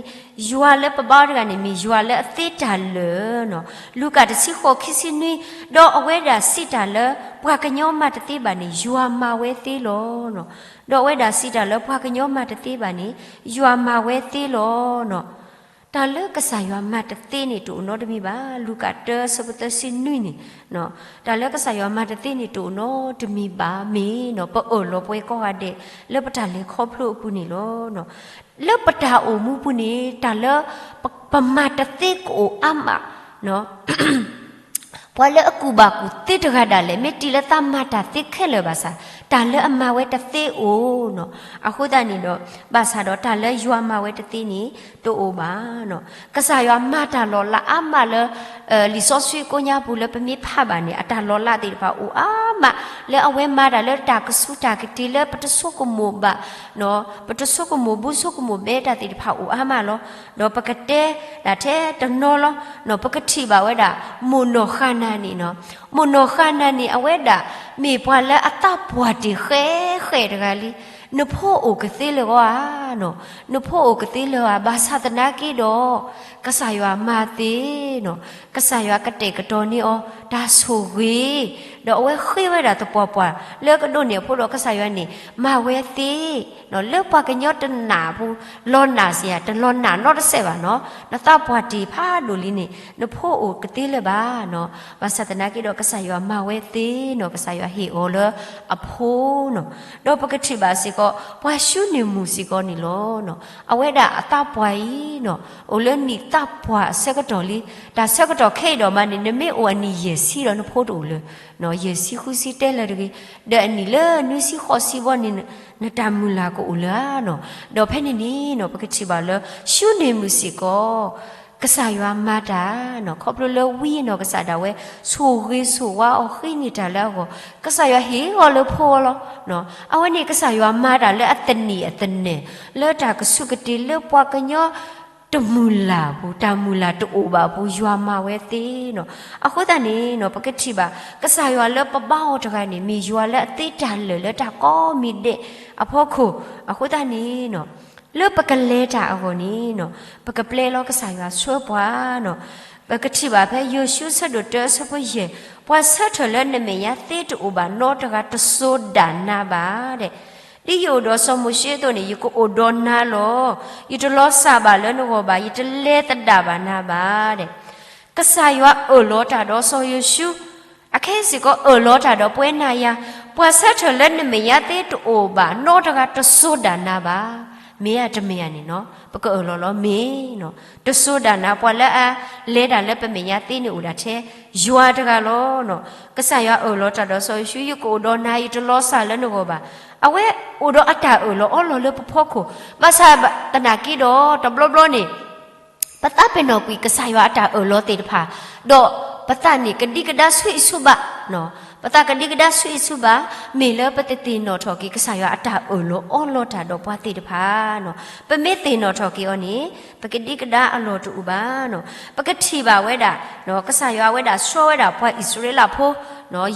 ယွၤလၢပဘါအီၤတဂၤန့ၣ် မ့ၢ်ယွၤလၢအသ့တၢ်လၢာ်နီၤ. လူၤကၣ်တဆံဃိး ခံဆံနွံ, ဒီးအဝဲဒၣ်စံးတၢ်လၢ ပှၤကညီမၤတသ့ဘၣ်န့ၣ် ယွၤမၤဝဲသ့လီၤနီၤ. ဒီးအဝဲဒၣ်စံးတၢ်လၢပှၤကညီမၤတသ့ဘၣ်န့ၣ် ယွၤမၤဝဲသ့လီၤနီၤ. တၢ်လၢကစၢ်ယွၤမၤတသ့န့ၣ် တအိၣ်နီတမံၤဘၣ်. လူၤကၣ်တၢ ဆၢဖိသၢဆံနွံန့ၣ်, တၢ်လၢကစၢ်ယွၤမၤတသ့န့ၣ် တအိၣ်နီတမံၤဘၣ်. မ့ၢ်နီၤ ပအၢၣ်လီၤပှဲၤကိးဂၤဒဲး လၢပတၢ်လဲၤခီဖျိအပူၤန့ၣ်လီၤ. လၢပတၢ်အိၣ်မူပူၤန့ၣ် တၢ်လၢပမၤတသ့ကအိၣ်အါမး ပှၤလၢအကူၣ်ဘၣ်ကူၣ်သ့တဂၤဒၣ်လဲာ် မ့ၢ်တုၤလၢသးမၤတၢ်သ့ခဲလၢာ်ဘၣ်ဆၣ်, တၢ်လၢအမၤဝဲတသ့အိၣ်နီၤ. အဃိသတးန့ၣ်ဒီး ဘၣ်ဆၣ်ဒီးတၢ်လၢယွၤမၤဝဲတသ့န့ၣ် တအိၣ်ဘၣ်နီၤ. ကစၢ်ယွၤမၤတၢ်လီၤလးအါမးလၢ လံာ်စီဆှံကိညါပူၤလၢပမ့ၢ်ဖးဘၣ်န့ၣ် အတၢ်လီၤလးသ့ၣ်တဖၣ်အိၣ်အါ အဝဲမၤတၢ်အါမး, လၢအဝဲမၤတၢ်လၢတၢ်ကဆူးတၢ်ကတ့ၤလၢပတဆိကမိၣ်ဘၣ်, ပတဆိကမိၣ်ဘၣ်ဆိကမိၣ်ဘဲတၢ်သ့ၣ်တဖၣ်အိၣ်အါမးလီၤ. ဒီးပကတဲဒၣ်ထဲတနီၤလီၤ. ပကထံၣ်ဘၣ်ဝဲဒၣ် မိၢ်နီၢ်ဃါနၤန့ၣ်, မိၢ်နီၢ်ဃါနၤန့ၣ် အဝဲဒၣ်မ့ၢ်ပှၤလၢအသးပှၢ်တ့ၢ်ဃဲဃဲတဂၤလံ. နဖိအိၣ်ကသ့လၢၤဧါ, နဖိအိၣ်ကသ့လၢၤဧါ, ဘၣ်ဆၣ်သနာ်က့ဒီး ကစၢ်ယွၤမၤသ့, ကစၢ်ယွၤကတဲာ်ကတီၤန့ၢ်အီၤတၢ်ဆိၣ်ဂ့ၤ, ဒီးအဝဲဃ့ဝဲဒၣ်သပှၢ်ပှၢ်လၢကဒိးန့ၢ်အဖိဒီး ကစၢ်ယွၤန့ၣ် မၤဝဲသ့, လၢပှၤကညီတနာ်အပူၤ လီၤနာ်စ့ၢ်ဧါ, တလီၤနာ်နီတစဲးဘၣ်နီၤ, နသးပှၢ်တ့ၢ်ဖးဒိၣ်လံန့ၣ် နဖိအိၣ်ကသ့လၢၤဘၣ်နီၤ, ဘၣ်ဆၣ်သနာ်က့ဒီး ကစၢ်ယွၤမၤဝဲသ့နီၤ, ကစၢ်ယွၤဟ့ၣ်အီၤလၢအဖိနီၤ, ဒီးပကထံၣ်ဘၣ်စ့ၢ်ကီး ပှၤၡူနံၣ်မုၣ်စ့ၢ်ကီးန့ၣ်လီၤ. အဝဲဒၣ်အသးပှၢ်အံၤနီၤ, အိၣ်လၢနံၣ်သးပှၢ်အဆၢကတီၢ်လံ, တၢ်ဆၢကတီၢ်ခဲအံၤဒီးမးန့ၣ် နမ့ၢ်အိၣ်အနံၣ်ယဲၢ်ဆံဒီးနဖိတအိၣ်လၢၤ, ယဲၢ်ဆံဃုဆံတဲလၢၤတဂ့ၤ, ဒီးအနံၣ်လၢနွံဆံဃိးဆံဘီန့ၣ် နတၢ်မုၢ်လၢ်ကအိၣ်လၢၤဧါနီၤ, ဒီးဖဲန့ၣ်န့ၣ်နီၤ ပကထံၣ်ဘၣ်လၢ ၡူနံၣ်မုၣ်စ့ၢ်ကီး ကစၢ်ယွၤမၤတၢ်နီၤ, ခီဖျိလၢဝံအနီၢ်ကစၢ်ဒၣ်ဝဲ ဆိၣ်ဂ့ၤဆိၣ်ဝါအီၤဃ့န့ၢ်တၢ်လၢအဂီၢ်, ကစၢ်ယွၤဟ့ၣ်အီၤလၢဖိအီၤလီၤ. အဝဲန့ၣ် ကစၢ်ယွၤမၤတၢ်လၢအသန့ၤအသနဲၣ်, လၢတၢ်ကဆူးကတ့ၤလၢပှၤကညီ တမုၢ်လၢ်အပူၤ, တၢ်မုၢ်လၢ်တအိၣ်ဘၣ်အပူၤ ယွၤမၤဝဲသ့နီၤ. အဃိသတးန့ၣ်နီၤ ပကထံၣ်ဘၣ် ကစၢ်ယွၤလၢပဘါအီၤတဂၤန့ၣ် မ့ၢ်ယွၤလၢအသ့တၢ်လၢာ်လၢတၢ်ကိးမံၤဒဲးအဖီခိၣ်, အဃိသတးန့ၣ်နီၤ လၢပကလဲၤတၢ်အဂီၢ်န့ၣ်နီၤ ပကပျဲလီၤကစၢ်ယွၤဆှၢပှၤနီၤ. ပကထံၣ်ဘၣ်ဖဲယိၤၡူအဆၢဒိၣ်တၢအဆၢဖိယဲၢ်, ပှၤဆၢထၢၣ်လၢနမဲာ်ညါသ့တအိၣ်ဘၣ်နီတဂၤ တစိၤဒၣ်နၤဘၣ်ဒဲး ဒ်ယအိၣ်ဒီးစီၤမိၤၡ့အသိးန့ၣ် ယကအိၣ်ဒီးနၤလီၤ. ယတလီၤစၢ်ဘၣ်လၢနဂီၢ်ဘၣ်, ယတလဲၤသဒၣ်ဘၣ်နၤဘၣ်ဒဲး. ကစၢ်ယွၤအၢၣ်လီၤတၢ်ဒီးစီၤယိၤၡူ, အခဲစ့ၢ်ကီးအၢၣ်လီၤတၢ်ဒီးပဝဲနၤယၤ, ပှၤဆၢထၢၣ်လၢနမဲာ်ညါသ့တအိၣ်ဘၣ်နီတဂၤ တစိၤဒၣ်နၤဘၣ်. မ့ၢ်ဧါတမ့ၢ်ဧါန့ၣ်နီၤ, ပကအၢၣ်လီၤလီၤ မ့ၢ်နီၤ, တစိၤဒၣ်နၤ ပှၤလၢအလဲၤတၢ်လၢပမဲာ်ညါသ့န့ၣ်အိၣ်ဒၣ်ထဲယွၤတဂၤလီၤနီၤ. ကစၢ်ယွၤအၢၣ်လီၤတၢ်ဒီးစီၤယိၤၡူ, ယကအိၣ်ဒီးနၤ, ယတလီၤစၢ်လၢနဂီၢ်ဘၣ်. အဝဲအိၣ်ဒီးအတၢ်အၢၣ်လီၤအီလီၤလၢပဖီခိၣ်, ဘၣ်ဆၣ်သနာ်က့ဒီး တဘျီဘျီန့ၣ် ပသးပ့ၤနီၣ်ကွံာ်ကစၢ်ယွၤအတၢ်အၢၣ်လီၤသ့ၣ်တဖၣ်, ဒီးပသးန့ၣ်ကဒံကဒါဆူအံၤဆူဘၣ်, ပသးကဒံကဒါဆူအံၤဆူဘၣ်, မ့ၢ်လၢပတသ့ၣ်နီၣ်ထီၣ်က့ၤ ကစၢ်ယွၤအတၢ်အၢၣ်လီၤအီလီၤတၢ်ဒီးပှၤသ့ၣ်တဖၣ်နီၤ. ပမ့ၢ်သ့ၣ်နီၣ်ထီၣ်က့ၤအီၤန့ၣ် ပကဒံကဒါအလီၢ်တအိၣ်ဘၣ်နီၤ. ပကထံၣ်ဘၣ်ဝဲဒၣ် ကစၢ်ယွၤအဝဲဒၣ်ဆှၢဝဲဒၣ်ပှၤအံၣ်စရ့လးဖိ,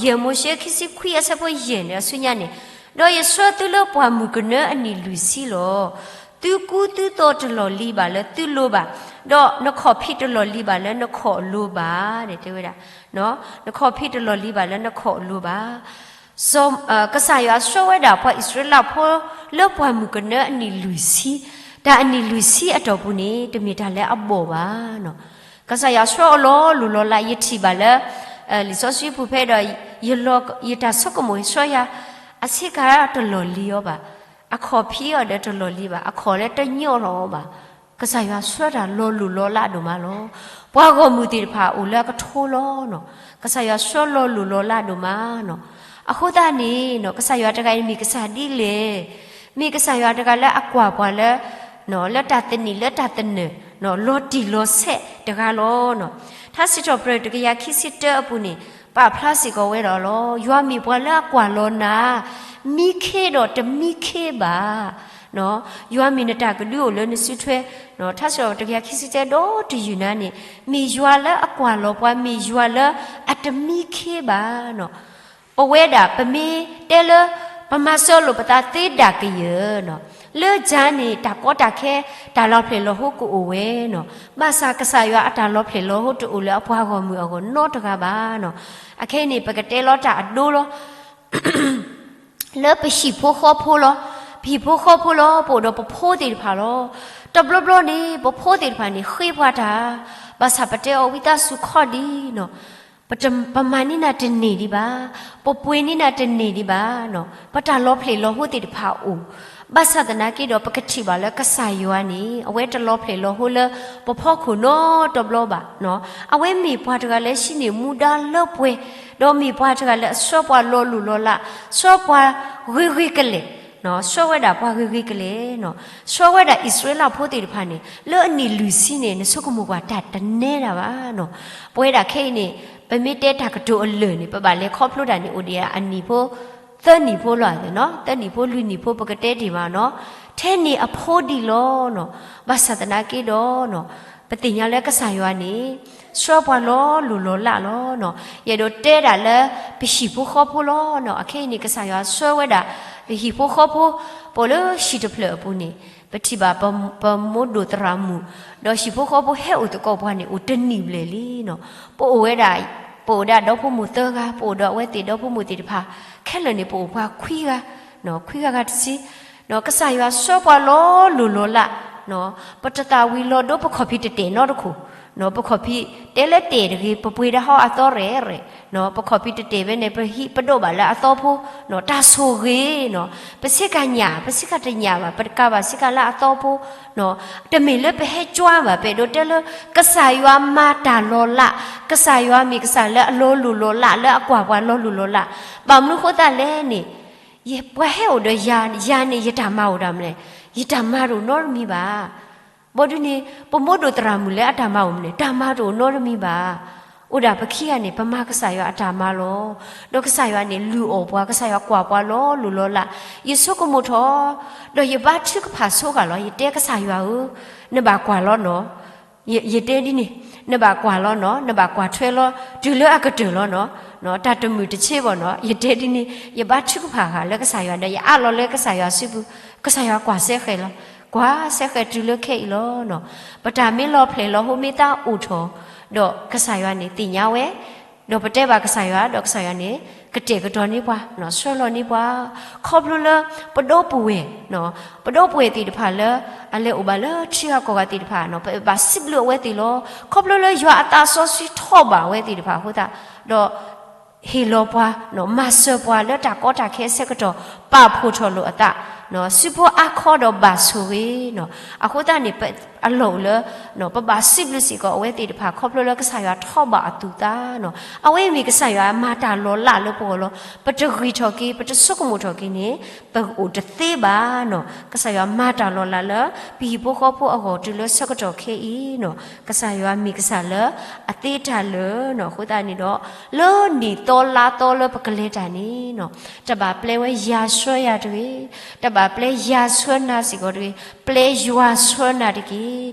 ယဲၢ်မိၤၡ့ခံဆံခွံအဆၢဖိယဲၢ်န့ၣ် အဆူညါန့ၣ်, ဒီးယဆှၢသုလၢပှၢ်မုၢ်ကနၢအနံၣ်လွံၢ်ဆံလီၤ. သုကူသုသီတလီၢ်လံၤဘၣ်လၢသုလိၤဘၣ်, ဒီးနခီၣ်ဖံးတလီၢ်လံၤဘၣ်လၢနခီၣ်အလိၤဘၣ်, တဲဝဲဒၣ်, နခီၣ်ဖံးတလီၢ်လံၤဘၣ်လၢနခီၣ်အလိၤဘၣ်. ကစၢ်ယွၤဆှၢဝဲဒၣ်ပှၤအံၣ်စရ့လးဖိ လၢပှၢ်မုၢ်ကနၢအနံၣ်လွံၢ်ဆံ, တၢ်အနံၣ်လွံၢ်ဆံအတီၢ်ပူၤန့ၣ် တမ့ၢ်တၢ်လၢအဘီၣ်ဘၣ်နီၤ. ကစၢ်ယွၤဆှၢအီၤလီၤလိၤလီၤလး, ယထံၣ်ဘၣ်လၢ လံာ်စီဆှံပူၤဖဲဒီး ယတၢ်ဆိကမိၣ်ဆှၢယၤ, အဆ့ကၤတလီၢ်လံၤအီၤဘၣ်, အခီၣ်ဖံးအီၤဒီးတလီၢ်လံၤဘၣ်, အခီၣ်လၢတညိးလီၤအီၤဘၣ်. ကစၢ်ယွၤဆှၢတၢ်လီၤလိၤလီၤလးဒိၣ်မးလီၤ. ပှၤဂီၢ်မုၢ်သ့ၣ်တဖၣ်အိၣ်လၢအကထိလီၤနီၤ. ကစၢ်ယွၤဆှၢလီၤလိၤလီၤလးဒိၣ်မးနီၤ. အဃိသတးန့ၣ်နီၤ ကစၢ်ယွၤတဂၤအံၤမ့ၢ်ကစၢ်ဒ်လဲၣ်. မ့ၢ်ကစၢ်ယွၤတဂၤလၢအကွၢ်ပှၤလၢ လၢတၢ်သန့ၤလၢတၢ်သနၢၣ် လီၤတံၢ်လီၤဆဲးတဂၤလီၤနီၤ. ထါစံးထီၣ်ပတြၢၤတကယၤခံဆံတၢအပူၤန့ၣ် ပာ်ဖျါစ့ၢ်ကီးဝဲဒၣ်လီၤ. ယွၤမ့ၢ်ပှၤလၢအကွၢ်လီၤနၤ မံခ့ဒီးတမံခ့ဘၣ်. ယွၤမ့ၢ်နတၢ်ကဒုအိၣ်လၢနစုထွဲ. ထါစံးထီၣ်ပတြၢၤတကယၤခံဆံတၢဒီတယုၢ်နၤန့ၣ် မ့ၢ်ယွၤလၢအကွၢ်လီၤပှၤ မ့ၢ်ယွၤလၢအတမံခ့ဘၣ်နီၤ. ပဝဲဒၣ် ပမ့ၢ်တဲလၢ ပမၤစၢၤလိာ်ပသးသ့ဒၣ်ကယၢၢ်နီၤ, လၢကၠါန့ၣ် တၢ်ကီတၢ်ခဲ တၢ်လီၤဖျဲၣ်လီၤဟိကအိၣ်ဝဲနီၤ. ဘၣ်ဆၣ်ကစၢ်ယွၤအတၢ်လီၤဖျဲၣ်လီၤဟိတအိၣ်လၢအပှၤဂီၢ်မုၢ်အဂီၢ်နီတဂၤဘၣ်နီၤ. အခဲအံၤန့ၣ် ပကတဲလီၤတၢ်အဒိလီၤ လၢပဟံၣ်ဖိဃီဖိလီၤ. ပဟံၣ်ဖိဃီဖိလီၤ ပအိၣ်ဒီးပဖိသ့ၣ်တဖၣ်လီၤ. တဘျီဘျီန့ၣ် ပဖိသ့ၣ်တဖၣ်န့ၣ် ဃ့ပှၤတၢ်, ဘၣ်ဆၣ်ပတဲအီၤဝံသးစူၤခီဒံးနီၤ. ပတ- ပမၤန့ၢ်နၤတန့ၢ်ဒံးဘၣ်, ပပှ့ၤန့ၢ်နၤတန့ၢ်ဒံးဘၣ်နီၤ. ပတၢ်လီၤဖျဲၣ်လီၤဟိသ့ၣ်တဖၣ်အိၣ်, ဘၣ်ဆၣ်သနာ်က့ဒီး ပကထံၣ်ဘၣ်လၢကစၢ်ယွၤန့ၣ် အဝဲတလီၤဖျဲၣ်လီၤဟိလၢပဖီခိၣ်နီတဘျီဘၣ်နီၤ. အဝဲမ့ၢ်ပှၤတဂၤလၢဟံးန့ၢ်မူဒါလၢပှဲၤ, ဒီးမ့ၢ်ပှၤတဂၤလၢအဆှၢပှၤလီၤလိၢ်လီၤလး, ဆှၢပှၤဂ့ၤဂ့ၤကလဲာ် ဆှၢဝဲဒၣ်ပှၤဂ့ၤဂ့ၤကလဲာ်နီၤ. ဆှၢဝဲဒၣ်အံၣ်စရ့လးဖိသ့ၣ်တဖၣ်န့ၣ် လၢအနံၣ်လွံၢ်ဆံန့ၣ် နဆိကမိၣ်ကွၢ်တၢ်တနဲဒၣ်ဘၣ်နီၤ. ပဝဲဒၣ်ခဲအံၤန့ၣ် ပမ့ၢ်တဲတၢ်ကတိၤအလၢာ်န့ၣ် ပဘၣ်လဲၤခီဖျိတၢ်န့ၣ် အိၣ်ဒံးအနံၣ်ဖိ, သၢနံၣ်ဖိလီၤနီၤ, သၢနံၣ်ဖိလွံၢ်နံၣ်ဖိ ပကတဲတ့ၢ်မးနီၤ, ထဲန့ၣ်အဖိဒံးလီၤနီၤ. ဘၣ်ဆၣ်သနာ်က့ဒီးနီၤ, ပသ့ၣ်ညါလၢကစၢ်ယွၤန့ၣ် ဆှၢပှၤလီၤလိၢ်လီၤလးလီၤနီၤ. ယအဲၣ်ဒိးတဲဒၣ်လၢ ပဟံၣ်ဖိဃီဖိလီၤနီၤ. အခဲအံၤန့ၣ် ကစၢ်ယွၤဆှၢဝဲဒၣ် ပဟံၣ်ဖိဃီဖိ ပအိၣ်လၢဟံၣ်တဖျၢၣ်အပူၤန့ၣ် ပထံၣ်ဘၣ်ပမိၢ်ဒိၣ်သရၣ်မုၣ်, ဒီးဟံၣ်ဖိဃီဖိဟဲအိၣ်သကိးပှၤန့ၣ် အိၣ်တနံၣ်ဘျဲၣ်လံနီၤ. ပအိၣ်ဝဲဒၣ်, ပအိၣ်ဒၣ်ဒီဖိမိၢ်သၢဂၤ, ပအိၣ်ဒီးအဝဲသ့ၣ်ဒီဖိမိၢ်သ့ၣ်တဖၣ် ခဲလၢာ်န့ၣ် ပအိၣ်ပှၤခွံဂၤ, ခွံဂၤဂၤတဆံ, ကစၢ်ယွၤဆှၢပှၤလီၤလိၢ်လီၤလး, ပတသးဝံၤလီၤဒိ ပခီၣ်ဖံးတတဲာ်နီတခိၣ်, ပခီၣ်ဖံးတဲလၢတဲာ်တဂ့ၤ, ပပှ့ၤဒၣ်ဟီအသီရဲၣ်ရဲၣ်, ပခီၣ်ဖံးတတဲာ်ဖဲန့ၣ် ပဟံးပဒိးဘၣ်လၢအသီဖိ, တၢ်ဆိၣ်ဂ့ၤနီၤ, ပဆ့ကၤညၣ်, ပဆ့ကၤတညၣ်ဘၣ်, ပကၤဘၣ်ဆ့ကၤလၢအသီဖိ, တမ့ၢ်လၢပဟဲကွၢ်ဘၣ်, ပအဲၣ်ဒိးတဲလၢ ကစၢ်ယွၤမၤတၢ်လီၤလး, ကစၢ်ယွၤမ့ၢ်ကစၢ်လၢအလီၤလိၢ်လီၤလး, လၢအကွၢ်ပှၤလီၤလိၢ်လီၤလး, ဘၣ်မနုၤဃိသတးလဲၣ်န့ၣ်, ယပှၤဟဲအိၣ်ဒီးယၤ, ယၤန့ၣ် ယတၢ်မၤအိၣ်ဒၣ်မလဲၣ်, ယတၢ်မၤတအိၣ်နီတမံၤဘၣ်. ဘၣ်ဒုးန့ၣ် ပမိၢ်ဒိၣ်သရၣ်မုၣ်လၢအတၢ်မၤအိၣ်မနုၤလဲၣ်, တၢ်မၤတအိၣ်နီတမံၤဘၣ်. အိၣ်ဒၣ်ပခံဂၤန့ၣ် ပမၤကစၢ်ယွၤအတၢ်မၤလီၤ. ဒီးကစၢ်ယွၤန့ၣ် လုၢ်အီၣ်ပှၤ, ကစၢ်ယွၤကွၢ်ပှၤလီၤလိၢ်လီၤလး, ယဆိကမိၣ်ထီၣ်, ဒီးယဘါထုကဖၣ်ဆိဃာ်လီၤ, ယတဲကစၢ်ယွၤဧၢ, နဘၣ်ကွၢ်လီၤနီၤ, ယတဲဒ်န့ၣ်, နဘၣ်ကွၢ်လီၤနီၤ, နဘၣ်ကွၢ်ထွဲလီၤ, တုၤလၢအကတၢၢ်လီၤနီၤ, တၢ်တမုာ်တဆ့ဘၣ်နီၤ, ယတဲဒ်န့ၣ်, ယဘါထုကဖၣ်ဃာ်လၢကစၢ်ယွၤဒီး ယအးလီၤလၢကစၢ်ယွၤစုပူၤ, ကစၢ်ယွၤကွၢ်စဲဃဲၤလီၤ, ကွၢ်စဲဃဲၤတုၤလၢခဲအံၤလီၤနီၤ. ပတၢ်မ့ၢ်လီၤဖျဲၣ်လီၤဟိမ့ၢ်သါအိၣ်ထီၣ်, ဒီးကစၢ်ယွၤန့ၣ်သ့ၣ်ညါဝဲ, ဒီးပတဲဘၣ်ကစၢ်ယွၤ, ဒီးကစၢ်ယွၤန့ၣ် ကတဲာ်ကတီၤန့ၢ်ပှၤ, ဆှၢလီၤန့ၢ်ပှၤ, ခီဖျိလၢ ပဒီပုၢ်ဝဲၢ်, ပဒီပုၢ်ဝဲၢ်သ့ၣ်တဖၣ်လၢ အလဲၤအိၣ်ဘၣ်လၢထံဂၤကီၢ်ဂၤသ့ၣ်တဖၣ်နီၤ, ပဘၣ်စံးဘျုးအဝဲသ့ၣ်လီၤ. ခီဖျိလၢယွၤအသးစီဆှံထီၣ်ဘၣ်အဝဲသ့ၣ်တဖၣ်အဃိသတး, ဒီး ဟ့ၣ်လီၤပှၤ, မၤစၢၤပှၤလၢတၢ်ကီတၢ်ခဲအဆၢကတီၢ်, ပာ်ဖှိၣ်ထီၣ်လိာ်အသး, စုဖိအါခီဒီးဘၣ်ဆိၣ်ဂ့ၤနီၤ. အဃိသတးန့ၣ် အလီၢ်အိၣ်လၢ ပဘၣ်စံးဘျုးစ့ၢ်ကီးအဝဲသ့ၣ်တဖၣ် ခီဖျိလၢကစၢ်ယွၤထီၣ်ဘၣ်အသူၣ်သးနီၤ. အဝဲအံၤမ့ၢ်ကစၢ်ယွၤမၤတၢ်လီၤလးလၢပဂီၢ်လီၤ. ပတဂံၢ်ထီၣ်က့ၤ, ပတဆိကမိၣ်ထီၣ်က့ၤန့ၣ် ပအိၣ်တသ့ဘၣ်နီၤ. ကစၢ်ယွၤမၤတၢ်လီၤလးလၢ ပဟံၣ်ဖိဃီဖိအဂီၢ်တုၤလၢဆၢကတီၢ်ခဲအံၤနီၤ. ကစၢ်ယွၤမ့ၢ်ကစၢ်လၢအသ့တၢ်လၢာ်နီၤ. အဃိသတးန့ၣ်ဒီး လၢနံၣ်သီလါသီလၢပကလဲၤတၢ်န့ၣ်နီၤ, တဘၣ်ပျဲဝဲယၤဆှၢယၤတဂ့ၤ, တဘၣ်ပျဲယၤဆှၢနၤစ့ၢ်ကီးတဂ့ၤ, ပျဲယွၤဆှၢနၤတက့ၢ်.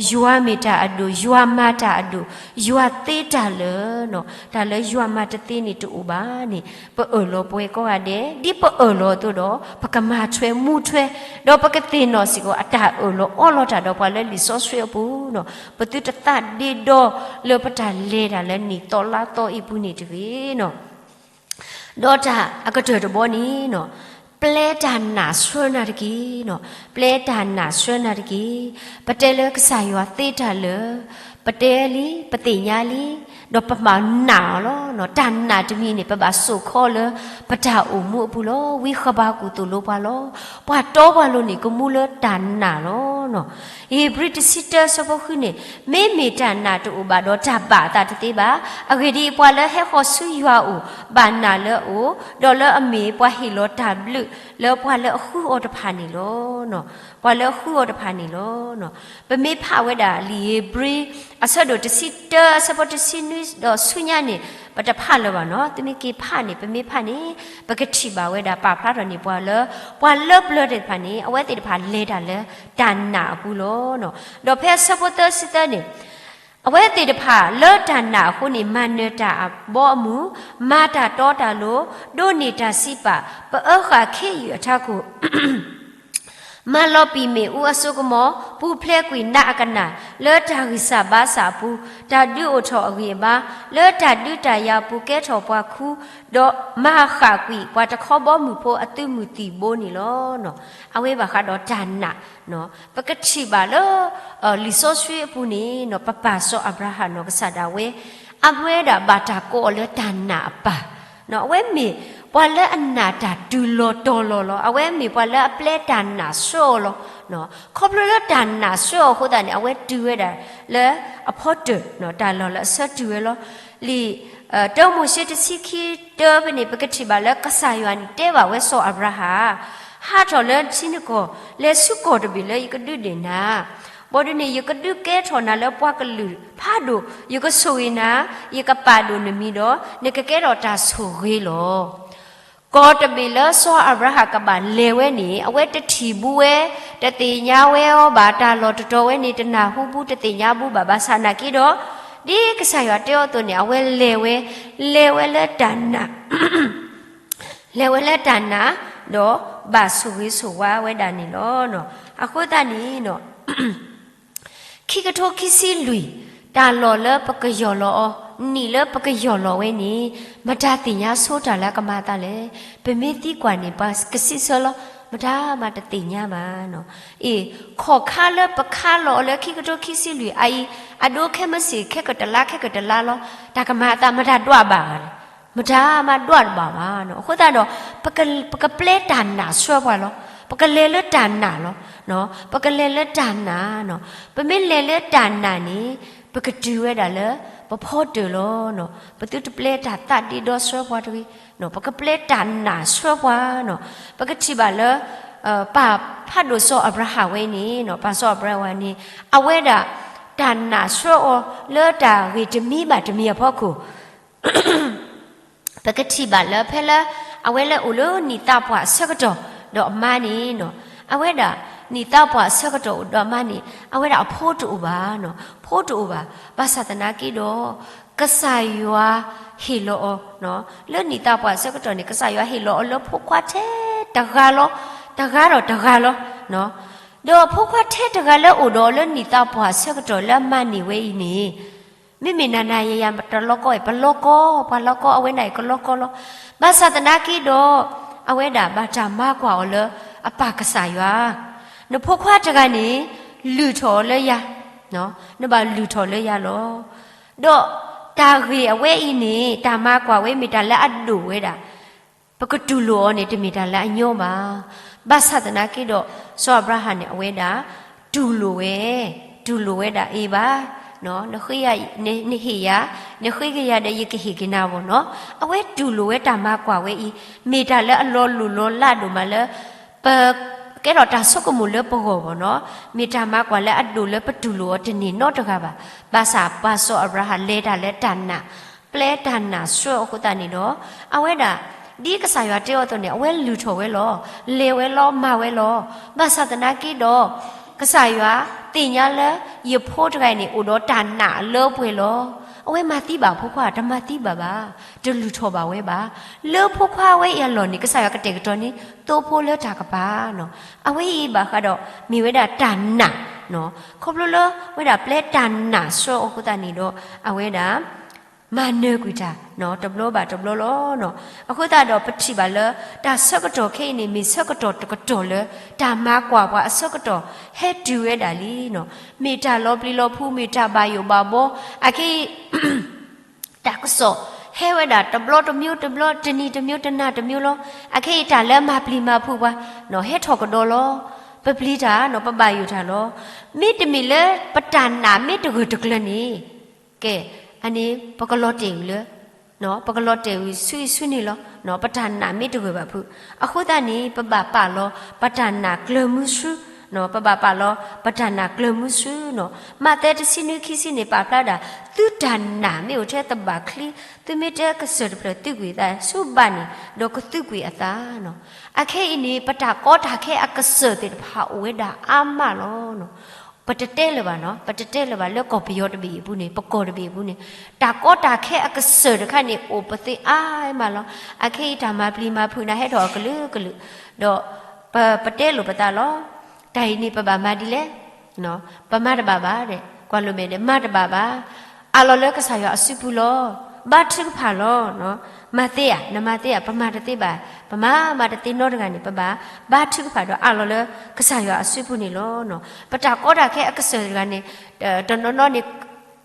ယွၤမ့ၢ်တၢ်အဒိၣ်, ယွၤမၤတၢ်အဒိၣ်, ယွၤသ့တၢ်လၢာ်နီၤ. တၢ်လၢယွၤမၤတသ့န့ၣ်တအိၣ်ဘၣ်န့ၣ် ပအၢၣ်လီၤပှဲၤကိးဂၤဒဲး, ဒ်ပအၢၣ်လီၤအသိးဒီး ပကမၤထွဲမူထွဲ, ဒီးပကသ့ၣ်နီၣ်စ့ၢ်ကီး အတၢ်အၢၣ်လီၤအီလီၤတၢ်ဒီးပှၤလၢလံာ်စီဆှံအပူၤနီၤ. ပသုတသးဒ့ဒီလၢပတၢ်လဲၤတၢ်လၢ နံၣ်သီလါသီအံၤပူၤန့ၣ်တဂ့ၤနီၤ. ဒီးတၢ်အကတၢၢ်တဘီန့ၣ်နီၤ, ပျဲတၢ်နာ်ဆှၢနၤတက့ၢ်နီၤ, ပျဲတၢ်နာ်ဆှၢနၤတက့ၢ်. ပတဲလၢကစၢ်ယွၤသ့တၢ်လၢာ်, ပတဲလံ, ပသ့ၣ်ညါလံ, ဒီးပမၤနာ်အီၤလီၤ. တၢ်နာ်တမံၤန့ၣ် ပဘၣ်စိာ်ခီလၢ ပတၢ်အိၣ်မူအပူၤလီၤ. ဝံဃဘးကူၣ်သိၣ်လိပှၤလီၤ. ပှၤတီပှၤလိၤန့ၣ် ကမူလၢတၢ်နာ်လီၤ. ဧ့ၤဘြံၤတဆံတၢ ဆၢဖိဃုန့ၣ်, မ့မ့ၢ်တၢ်နာ်တအိၣ်ဘၣ်ဒီး တၢ်ဘၣ်အသးတသ့ဘၣ်. အဂ့ၢ်ဒ်အံၤ, ပှၤလၢဟဲဃီၤဆူယွၤအအိၣ် ဘၣ်နာ်လၢအအိၣ်, ဒီးလၢအမ့ၢ်ပှၤဟ့ၣ်လီၤတၢ်ဘျုးလၢပှၤလၢအဃုအီၤတဖၣ်န့ၣ်လီၤ. ပှၤလၢအဃုအီၤတဖၣ်န့ၣ်လီၤ. ပမ့ၢ်ဖးဝဲဒၣ်လံာ်ဧ့ၤဘြံၤ အဆၢဒိၣ်တဆံတၢ အဆၢဖိတဆံနွံဒီးဆူညါန့ၣ် ပတဖးလၢၤဘၣ်နီၤ. သုမ့ၢ်က့ၤဖးန့ၣ် ပမ့ၢ်ဖးန့ၣ် ပကထံၣ်ဘၣ်ဝဲဒၣ် ပာ်ဖျါထီၣ်န့ၢ်ပှၤလၢ ပှၤလၢပျၢၤသ့ၣ်တဖၣ်န့ၣ် အဝဲသ့ၣ်တဖၣ်လဲၤတၢ်လၢတၢ်နာ်အပူၤလီၤ. ဒီးဖဲအဆၢဖိသၢဆံသၢန့ၣ် အဝဲသ့ၣ်တဖၣ်လၢတၢ်နာ်အဃိန့ၣ် မၤနၢၤတၢ်အဘီအမုၢ်, မၤတၢ်တီတၢ်လိၤ, ဒိးန့ၢ်တၢ်စံးပာ်, ပအၢဃာ်ခ့ယုၢ်အထးခိၣ် မၤလီၤပံာ်မ့ၣ်အူအစိကမီၤ, ပူၤဖျဲးကွံာ်နးအကနၣ်, လၢတၢ်ဂံၢ်စၢ်ဘါစၢ်အပူၤ, တၢ်ဒုးအိၣ်ထီၣ်အဂံၢ်အဘါ, လၢတၢ်ဒုးတၢ်ယၤအပူၤကဲထီၣ်ပှၤခူ, ဒီးမၤဃၣ်ကွံာ်ပှၤတခီဘီမုၢ်ဖိအသုးမုၢ်သံၣ်ဘိန့ၣ်လီၤ. အဝဲဘၣ်ဃးဒီးတၢ်နာ်, ပကထံၣ်ဘၣ်လၢ လံာ်စီဆှံအပူၤန့ၣ်နီၤ ပပၢ်စီၤအၤဘြၤဟၣ်နီၢ်ကစၢ်ဒၣ်ဝဲ အမ့ၢ်ဝဲဒၣ်ဘၣ်တၢ်ကိးအီၤလၢတၢ်နာ်အပၢ်, အဝဲမ့ၢ်ပှၤလၢအနာ်တၢ်တုၤလီၤတီၤလီၤလီၤ. အဝဲမ့ၢ်ပှၤလၢအပျဲတၢ်နာ်ဆှၢအီၤလီၤ. ခီဖျိလၢတၢ်နာ်ဆှၢအီၤအဃိသတးန့ၣ် အဝဲတုၤဝဲဒၣ်လၢအဖီတၢၢ်, တၢ်လီၢ်လၢအဆၢတုၤဝဲလီၤ. လံာ် တၢမိၤၡ့တဆံခံတၢဖဲန့ၣ် ပကထံၣ်ဘၣ်လၢကစၢ်ယွၤန့ၣ် တဲဘၣ်ဝဲစီၤအၤဘြၤဟၣ်, ဟးထီၣ်လၢထံနကီၢ် လဲၤဆူကီၢ်တဘ့ၣ်လၢယကဒုးနဲၣ်နၤ ဘၣ်ဒုးန့ၣ် ယကဒုးကဲထီၣ်နၤလၢပှၤကလုာ်ဖးဒိၣ်, ယကဆိၣ်ဂ့ၤနၤ, ယကပာ်ဒိၣ်နမံၤဒီး နကကဲထီၣ်တၢ်ဆိၣ်ဂ့ၤလီၤ. ကီၢ်တဘ့ၣ်လၢစီၤအၤဘြၤဟၣ်ကဘၣ်လဲၤဝဲန့ၣ် အဝဲတထံၣ်ဘူးဝဲ, တသ့ၣ်ညါဝဲအီၤဘၣ်, တၢ်လီၢ်တတီၤဝဲန့ၣ် တနၢ်ဟူဘူး တသ့ၣ်ညါဘူးဘၣ်. ဘၣ်ဆၣ်နာ်က့ဒီး ဒ်ကစၢ်ယွၤတဲအီၤအသိးန့ၣ် အဝဲလဲၤဝဲ, လဲၤဝဲလၢတၢ်နာ် လဲၤဝဲလၢတၢ်နာ်, ဒီးဘၣ်ဆိၣ်ဂ့ၤဆိၣ်ဝါဝဲဒၣ်န့ၣ်လီၤ. အဃိသတးန့ၣ် ခံကထိခံဆံလွံၢ်, တၢ်လီၢ်လၢပကယီၢ်လီၤအီၤ, နံၣ်လၢပကယီၢ်လီၤဝဲန့ၣ် မတၤသ့ၣ်ညါဆိတၢ်လၢအကမၤအသးလဲၣ်. ပမ့ၢ်သံကွၢ်န့ၣ် ပှၤကစံးဆၢလီၤ, မတၤမးတသ့ၣ်ညါဘၣ်. အ့ၣ်, ခီၣ်ခါလၢပခါလီၤအီၤလၢခံကထိခံဆံလွံၢ်အအံၤ, အဒိခဲမုၢ်ဆ့ၣ် ခဲကတလါ ခဲကတလါလီၤ, တၢ်ကမၤအသးမတၤဒွးဘၣ်လဲၣ်. မတၤမးဒွးတဘၣ်ဘၣ်. အဃိသတးဒီး ပကပျဲတၢ်နာ်ဆှၢပှၤလီၤ. ပကလဲၤလၢတၢ်နာ်လီၤ. ပကလဲၤလၢတၢ်နာ်, ပမ့ၢ်လဲၤလၢတၢ်နာ်န့ၣ် ပကတုၤဝဲဒၣ်လၢ ပဖီတၢၢ်လီၤ. ပသုတပျဲတၢ်သးဒ့ဒီဆှၢပှၤတဂ့ၤ, ပကပျဲတၢ်နာ်ဆှၢပှၤ. ပကထံၣ်ဘၣ်လၢ ပၢ်ဖးဒိၣ်စီၤအၤဘြၤဟၣ်ဝဲအံၤန့ၣ်, ပၢ်စီၤအၤဘြၤဟၣ်ဝဲန့ၣ် အဝဲဒၣ် တၢ်နာ်ဆှၢအီၤလၢတၢ်ဂ့ၢ်တမံၤဘၣ်တမံၤအဖီခိၣ် ပကထံၣ်ဘၣ်လၢဖဲလၢ အဝဲလၢအိၣ်လၢနံၣ်သးပှၢ်အဆၢကတီၢ်ဒီးအမါန့ၣ်, အဝဲဒၣ် နံၣ်သးပှၢ်အဆၢကတီၢ်ဒီးအမါန့ၣ် အဝဲဒၣ်အဖိတအိၣ်ဘၣ်, ဖိတအိၣ်ဘၣ်. ဘၣ်ဆၣ်သနာ်က့ဒီး ကစၢ်ယွၤဟ့ၣ်လီၤအီၤ, လၢနံၣ်သးပှၢ်အဆၢကတီၢ်န့ၣ် ကစၢ်ယွၤဟ့ၣ်လီၤအီၤလၢဖိခွါထဲတဂၤလီၤ, တဂၤဒီးတဂၤလီၤ. ဒီးဖိခွါထဲတဂၤလၢအိၣ်ဒီးအီၤလၢနံၣ်သးပှၢ်အဆၢကတီၢ်လၢအမါန့ၢ်ဝဲအံၤန့ၣ် မ့မ့ၢ်နၤနၤယၤယၤ တလီၤကီအံၤ ပလီၤကီ, ပှၤလီၤကီအဝဲန့ၣ်အံၤ ကလီၤကီလီၤ. ဘၣ်ဆၣ်သနာ်က့ဒီး အဝဲဒၣ်ဘၣ်တၢ်မၤကွၢ်အီၤလၢအပၢ်ကစၢ်ယွၤ, နဖိခွါတဂၤန့ၣ် လုၢ်ထီၣ်အီၤလၢယၤ, နဘၣ်လုၢ်ထီၣ်လၢယၤလီၤ. ဒီးတၢ်ဂ့ၢ်အဝဲအံၤန့ၣ် တၢ်မၤကွၢ်ဝဲမ့ၢ်တၢ်လၢအဒိၣ်ဝဲဒၣ် ပကတူၢ်လိာ်အီၤန့ၣ် တမ့ၢ်တၢ်လၢအညီဘၣ်. ဘၣ်ဆၣ်သနာ်က့ဒီး စီၤအၤဘြၤဟၣ်န့ၣ် အဝဲဒၣ် တူၢ်လိာ်ဝဲ, တူၢ်လိာ်ဝဲဒၣ်အံၤဘၣ်, နဃ့ယၤ, နဟ့ၣ်ယၤ, နဃ့ကယၤဒီးယကဟ့ၣ်က့ၤနၤဘၣ်နီၤ. အဝဲတူၢ်လိာ်ဝဲတၢ်မၤကွၢ်ဝဲအံၤ, မ့ၢ်တၢ်လၢအလီၤလိၢ်လီၤလးဒိၣ်မးလၢ ပကဲထီၣ်တၢ်ဆိကမိၣ်လၢပဂီၢ်ဘၣ်နီၤ. မ့ၢ်တၢ်မၤကွၢ်လၢအဒိၣ်လၢပတူၢ်လိာ်အီၤတန့ၢ်နီတဂၤဘၣ်. ဘၣ်ဆၣ်ပၢ်စီၤအၤဘြၤဟၣ်လဲၤတၢ်လၢတၢ်နာ် ပျဲတၢ်နာ်ဆှၢအဃိသတးန့ၣ်ဒီး အဝဲဒၣ် ဒ်ကစၢ်ယွၤတဲအီၤအသိးန့ၣ် အဝဲလုၢ်ထီၣ်ဝဲလီၤ. လဲၤဝဲလီၤ မၤဝဲလီၤ. ဘၣ်ဆၣ်သနာ်က့ဒီး ကစၢ်ယွၤသ့ၣ်ညါလၢ ယဖိတဂၤအံၤန့ၣ် အိၣ်ဒီးတၢ်နာ်အလၢအပှဲၤလီၤ. အဝဲမၤသံဘၣ်ဖိခွါ တမၤသံဘၣ်ဘၣ်, တလုၢ်ထီၣ်ဘၣ်ဝဲဘၣ်. လၢဖိခွါဝဲအံၤအလီၢ်န့ၣ် ကစၢ်ယွၤကတဲာ်ကတီၤန့ၢ် သိဖိလၢတၢ်ကပၤနီၤ. အဝဲအံၤဘၣ်ဃးဒီး မ့ၢ်ဝဲဒၣ်တၢ်နာ်, ခီဖျိလၢ ဝဲဒၣ်ပျဲတၢ်နာ်ဆှၢအဃိသတးန့ၣ်ဒီး အဝဲဒၣ် မၤနၢၤကွံာ်တၢ် တဘျီဘၣ်တဘျီလီၤ. အဃိသတးဒီးပထံၣ်ဘၣ်လၢ တၢ်ဆၢကတီၢ်ခဲအံၤန့ၣ် မ့ၢ်ဆၢကတီၢ်တကတီၢ်လၢ တၢ်မၤကွၢ်ပှၤအဆၢကတီၢ် ဟဲတုၤဝဲဒၣ်လံနီၤ. မ့ၢ်တၢ်လီၤပျံၤလီၤဖုး မ့ၢ်တၢ်ဘၣ်ယိၣ်ဘၣ်ဘီ အခဲအံၤ တၢ်ကစီၣ် ဟဲဝဲဒၣ်တဘျီတမျိုးတဘျီ တနံၤတမျိုးတနၤတမျိုးလီၤ. အခဲအံၤတၢ်လၢမၤပျံၤမၤဖုးပှၤ ဟဲထီၣ်ကဒီးလီၤ. ပပျံၤတၢ်နီၤ ပဘၣ်ယိၣ်တၢ်လီၤ. မ့တမ့ၢ်လၢပတၢ်နာ်မ့ၢ်တဂၢၢ်တကျၢၤန့ၣ် ကဲ အန့ၣ် ပကလီၤတဲာ်ဝံၤလၢ ပကလီၤတဲာ်ဝံၤဆူအံၤဆူန့ၣ်လီၤ. ပတၢ်နာ်မ့ၢ်တဂၢၢ်ဘၣ်ဖုး အဃိသတးန့ၣ် ပဘၣ်ပာ်လီၤ ပတၢ်နာ်ကျၢၤမုဆူ ပဘၣ်ပာ်လီၤ ပတၢ်နာ်ကျၢၤမုဆူနီၤ. မးသဲတဆံနွံခံဆံန့ၣ် ပာ်ဖျါဒၣ် သုတၢ်နာ်မ့ၢ်အိၣ်ထဲ သဘၣ်ချံ သုမ့ၢ်တဲကစၢၢ်တဖျၢၣ် သုးကွံာ်အသးဆူဘၣ်န့ၣ် ဒီးကသုးကွံာ်အသးနီၤ. အခဲအံၤန့ၣ် ပတၢ်ကီတၢ်ခဲအကစၢၢ်သ့ၣ်တဖၣ်အိၣ်ဝဲဒၣ်အါမးလီၤ. ပတတဲလၢၤဘၣ်နီၤ ပတတဲလၢၤဘၣ် လၢကီၢ်ပယီၤတဘ့ၣ်အံၤအပူၤန့ၣ် ပကီၢ်တဘ့ၣ်အံၤအပူၤန့ၣ် တၢ်ကီတၢ်ခဲအကစၢၢ်တခါန့ၣ် အိၣ်ပသ့အါမးလီၤ. အခဲအံၤတၢ်မၤပျံၤမၤဖုးန့ၣ် ဟဲထီၣ်အကလုာ်ကလုာ် ဒီး ပ ပတဲလိာ်ပသးလီၤ. တၢ်အံၤန့ၣ် ပဘၣ်မၤဒ်လဲၣ် ပမၤတဘၣ်ဘၣ်ဒီး ကွၢ်လိာ်မဲာ်ဒီး မၤတဘၣ်ဘၣ်. အးလီၤလၢကစၢ်ယွၤအစုပူၤလီၤ. ဘါထုကဖၣ်လီၤ. မၤသ့ဧါ နမၤသ့ဧါ ပမၤတသ့ဘၣ်. ပမၤမၤတသ့နီတဂၤန့ၣ် ပဘၣ်ဘါထုကဖၣ်ဒီး အးလီၤလၢကစၢ်ယွၤအစုပူၤန့ၣ်လီၤ. ပတၢ်ကီတၢ်ခဲအကစၢၢ်တဂၤန့ၣ် တနီၤနီၤန့ၣ်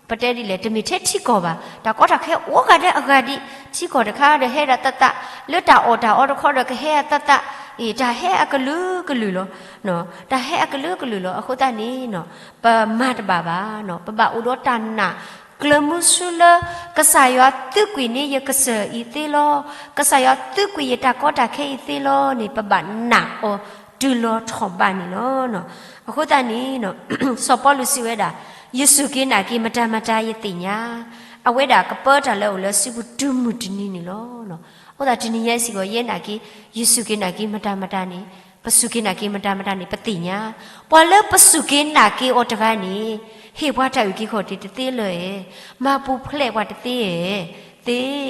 ပတဲဒ်လဲၣ် တမ့ၢ်ထဲထံကီၢ်ဘၣ်. တၢ်ကီတၢ်ခဲအိၣ်ဂၤဒဲးအဂၤဒံး ထံကီၢ်တခါဒီးဟဲဒၣ်သးသး လၢတၢ်အီၣ်တၢ်အီတခီဒီးကဟဲအသးသး အံၤ တၢ်ဟဲအကလုာ်ကလုာ်လီၤ. တၢ်ဟဲအကလုာ်ကလုာ်လီၤ. အဃိသတးန့ၣ် ပမၤတဘၣ်ဘၣ်. ပဘၣ်အိၣ်ဒီးတၢ်နာ်ကျၢၤမုဆူလၢ ကစၢ်ယွၤသုးကွံာ်န့ၢ်ယကစၢၢ်အံၤသ့လီၤ. ကစၢ်ယွၤသုးကွံာ်ယတၢ်ကီတၢ်ခဲအံၤသ့လီၤန့ၣ် ပဘၣ်နာ်အီၤ တုၤလီၤထီၣ်ဘးန့ၣ်လီၤ. အဃိသတးန့ၣ် စီၤပီလူးစံးဝဲဒၣ်, ယစူၢ်က့ၤနာ်က့ၤမတၤမတၤယသ့ၣ်ညါ, အဝဲဒၣ်ကပၢတၢ်လၢအအိၣ်လၢစုပူၤတုၤမုၢ်တနံၤန့ၣ်လီၤ. အဃိသတးတနံၤညါအံၤစ့ၢ်ကီး ယဲနာ်က့ၤ, ယစူၢ်က့ၤနာ်က့ၤမတၤမတၤန့ၣ်, ပစူၢ်က့ၤနာ်က့ၤမတၤမတၤန့ၣ် ပသ့ၣ်ညါ, ပှၤလၢပစူၢ်က့ၤနာ်က့ၤအီၤတဂၤန့ၣ် ဟ့ၣ်ပှၤတၢ်အုၣ်က့ၤခီၣ်က့ၤတသ့လၢၤဧဲ, မၤပူၤဖျဲးပှၤတသ့ဧဲ, သ့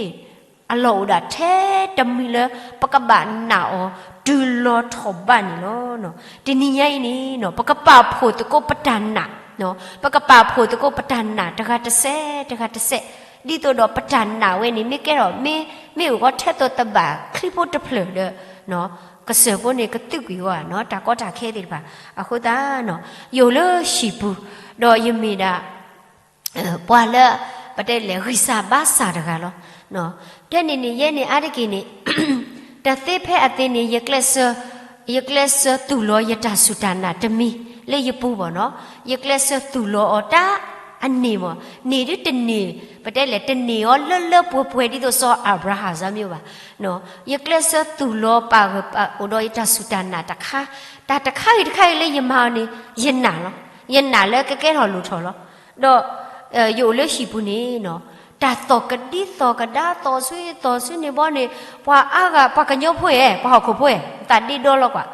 အလီၢ်အိၣ်ဒၣ်ထဲတမံၤလၢ ပကဘၣ်နာ်အီၤ တုၤလီၤထီၣ်ဘးန့ၣ်လီၤ. တနံၤညါအံၤန့ၣ် ပကပာ်ဖှိၣ်သကိးပတၢ်နာ်, ပကပာ်ဖှိၣ်သကိးပတၢ်နာ်တဂၤတစဲးတဂၤတစဲး, ဒ်သိးဒီးပတၢ်နာ်ဝဲန့ၣ် မ့ၢ်ကဲထီၣ် မ့ၢ်အိၣ်ဃီထဲသိးသဘၣ်ချံဖိတဖျၢၣ်ဒီး ကစၢၢ်ဖိန့ၣ် ကသုးကွံာ်ဝဲ တၢ်ကီတၢ်ခဲသ့ၣ်တဖၣ်. အဃိသတး ယအိၣ်လၢဟံၣ်ပူၤ ဒီးယမ့ၢ်ဒၣ် ပှၤလၢ ပတဲလဲၣ် ဂံၢ်စၢ်ဘါစၢ်တဂၤလီၤ. ဖဲန့ၣ်န့ၣ် ယဲန့ၣ်အါတက့ၢ်န့ၣ် တၢ်သ့ဖဲအသ့န့ၣ် ယကျဲးစၢးသူၣ်လီၤယတၢ်စူၢ်တၢ်နာ်တမံၤလၢယပူၤဘၣ်နီၤ. ယကျဲးစၢးသူၣ်လီၤအီၤတၢ်အန့ၣ်မး, န့ၢ်ဒုတန့ၢ်, ပတဲလဲၣ် တန့ၢ်အီၤလၢလၢပှဲၤပှဲၤ ဒ်သိးစီၤအၤဘြၤဟၣ်စၢ်မ့ၢ်ဘၣ်. ယကျဲးစၢးသူၣ်လီၤပာ်ဂၢၢ်ပာ်အိၣ်ဒီးယတၢ်စူၢ်တၢ်နာ်တခါ, တၢ်တခါဂ့ၤတခါဂ့ၤလၢယမၤအီၤန့ၣ် ယနာ်လီၤ. ယနာ်လၢကကဲထီၣ်လိၣ်ထီၣ်လီၤ. ဒီး ယအိၣ်လၢဟံၣ်ပူၤန့ၣ်နီၤ, တၢ်သီၣ်ကဒံသီၣ်ကဒါ သီၣ်ဆူသီၣ်ဆူန့ၣ်ဘီန့ၣ် ပှၤအါဂၤ ပှၤကညီဖိဧဲ ပှၤဟီၣ်ခိၣ်ဖိဧဲ သးဒ့ဒီလီၤကွၢ်,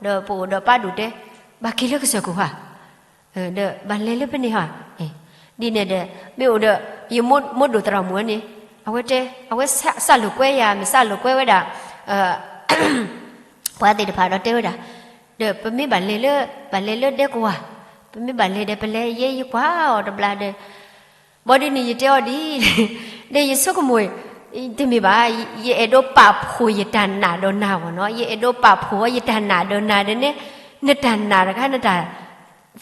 ဒီးပအိၣ်ဒီးပၢ်ဒိၣ်တဲ, ဘၣ်က့ၤလၢကစၢၢ်ခိၣ်ဧါ, ဒီးဘၣ်လဲၤလၢဖဲန့ၣ်ဧါ, ဒ်န့ၣ်ဒီး မ့ၢ်အိၣ်ဒီး ယမိၢ်ဒိၣ်သရၣ်မုၣ်န့ၣ် အဝဲတဲ အဝဲစးလိာ်ကွဲယၤ မ့ၢ်စးလိာ်ကွဲဝဲဒၣ် ပှၤသ့ၣ်တဖၣ်ဒီးတဲဝဲဒၣ်, ဒီးပမ့ၢ်ဘၣ်လဲၤလၢ ဘၣ်လဲၤလၢဒဲကဝၤ, ပမ့ၢ်ဘၣ်လဲၤဒီး ပလဲၤယဲယကွၢ်အီၤတဘျီဒီး, ဘီဒ်န့ၣ်ယတဲအီၤဒ်, ဒီးယဆိကမိၣ်, တမ့ၢ်ဘၣ်, ယအဲၣ်ဒိးပာ်ဖှိၣ်ယတၢ်နာ်ဒီးနၤဘၣ်နီၤ, ယအဲၣ်ဒိးပာ်ဖှိၣ်အီၤယတၢ်နာ်ဒီးနၤဒီးန့ၣ်, နတၢ်နာ်တခါ နတၢ်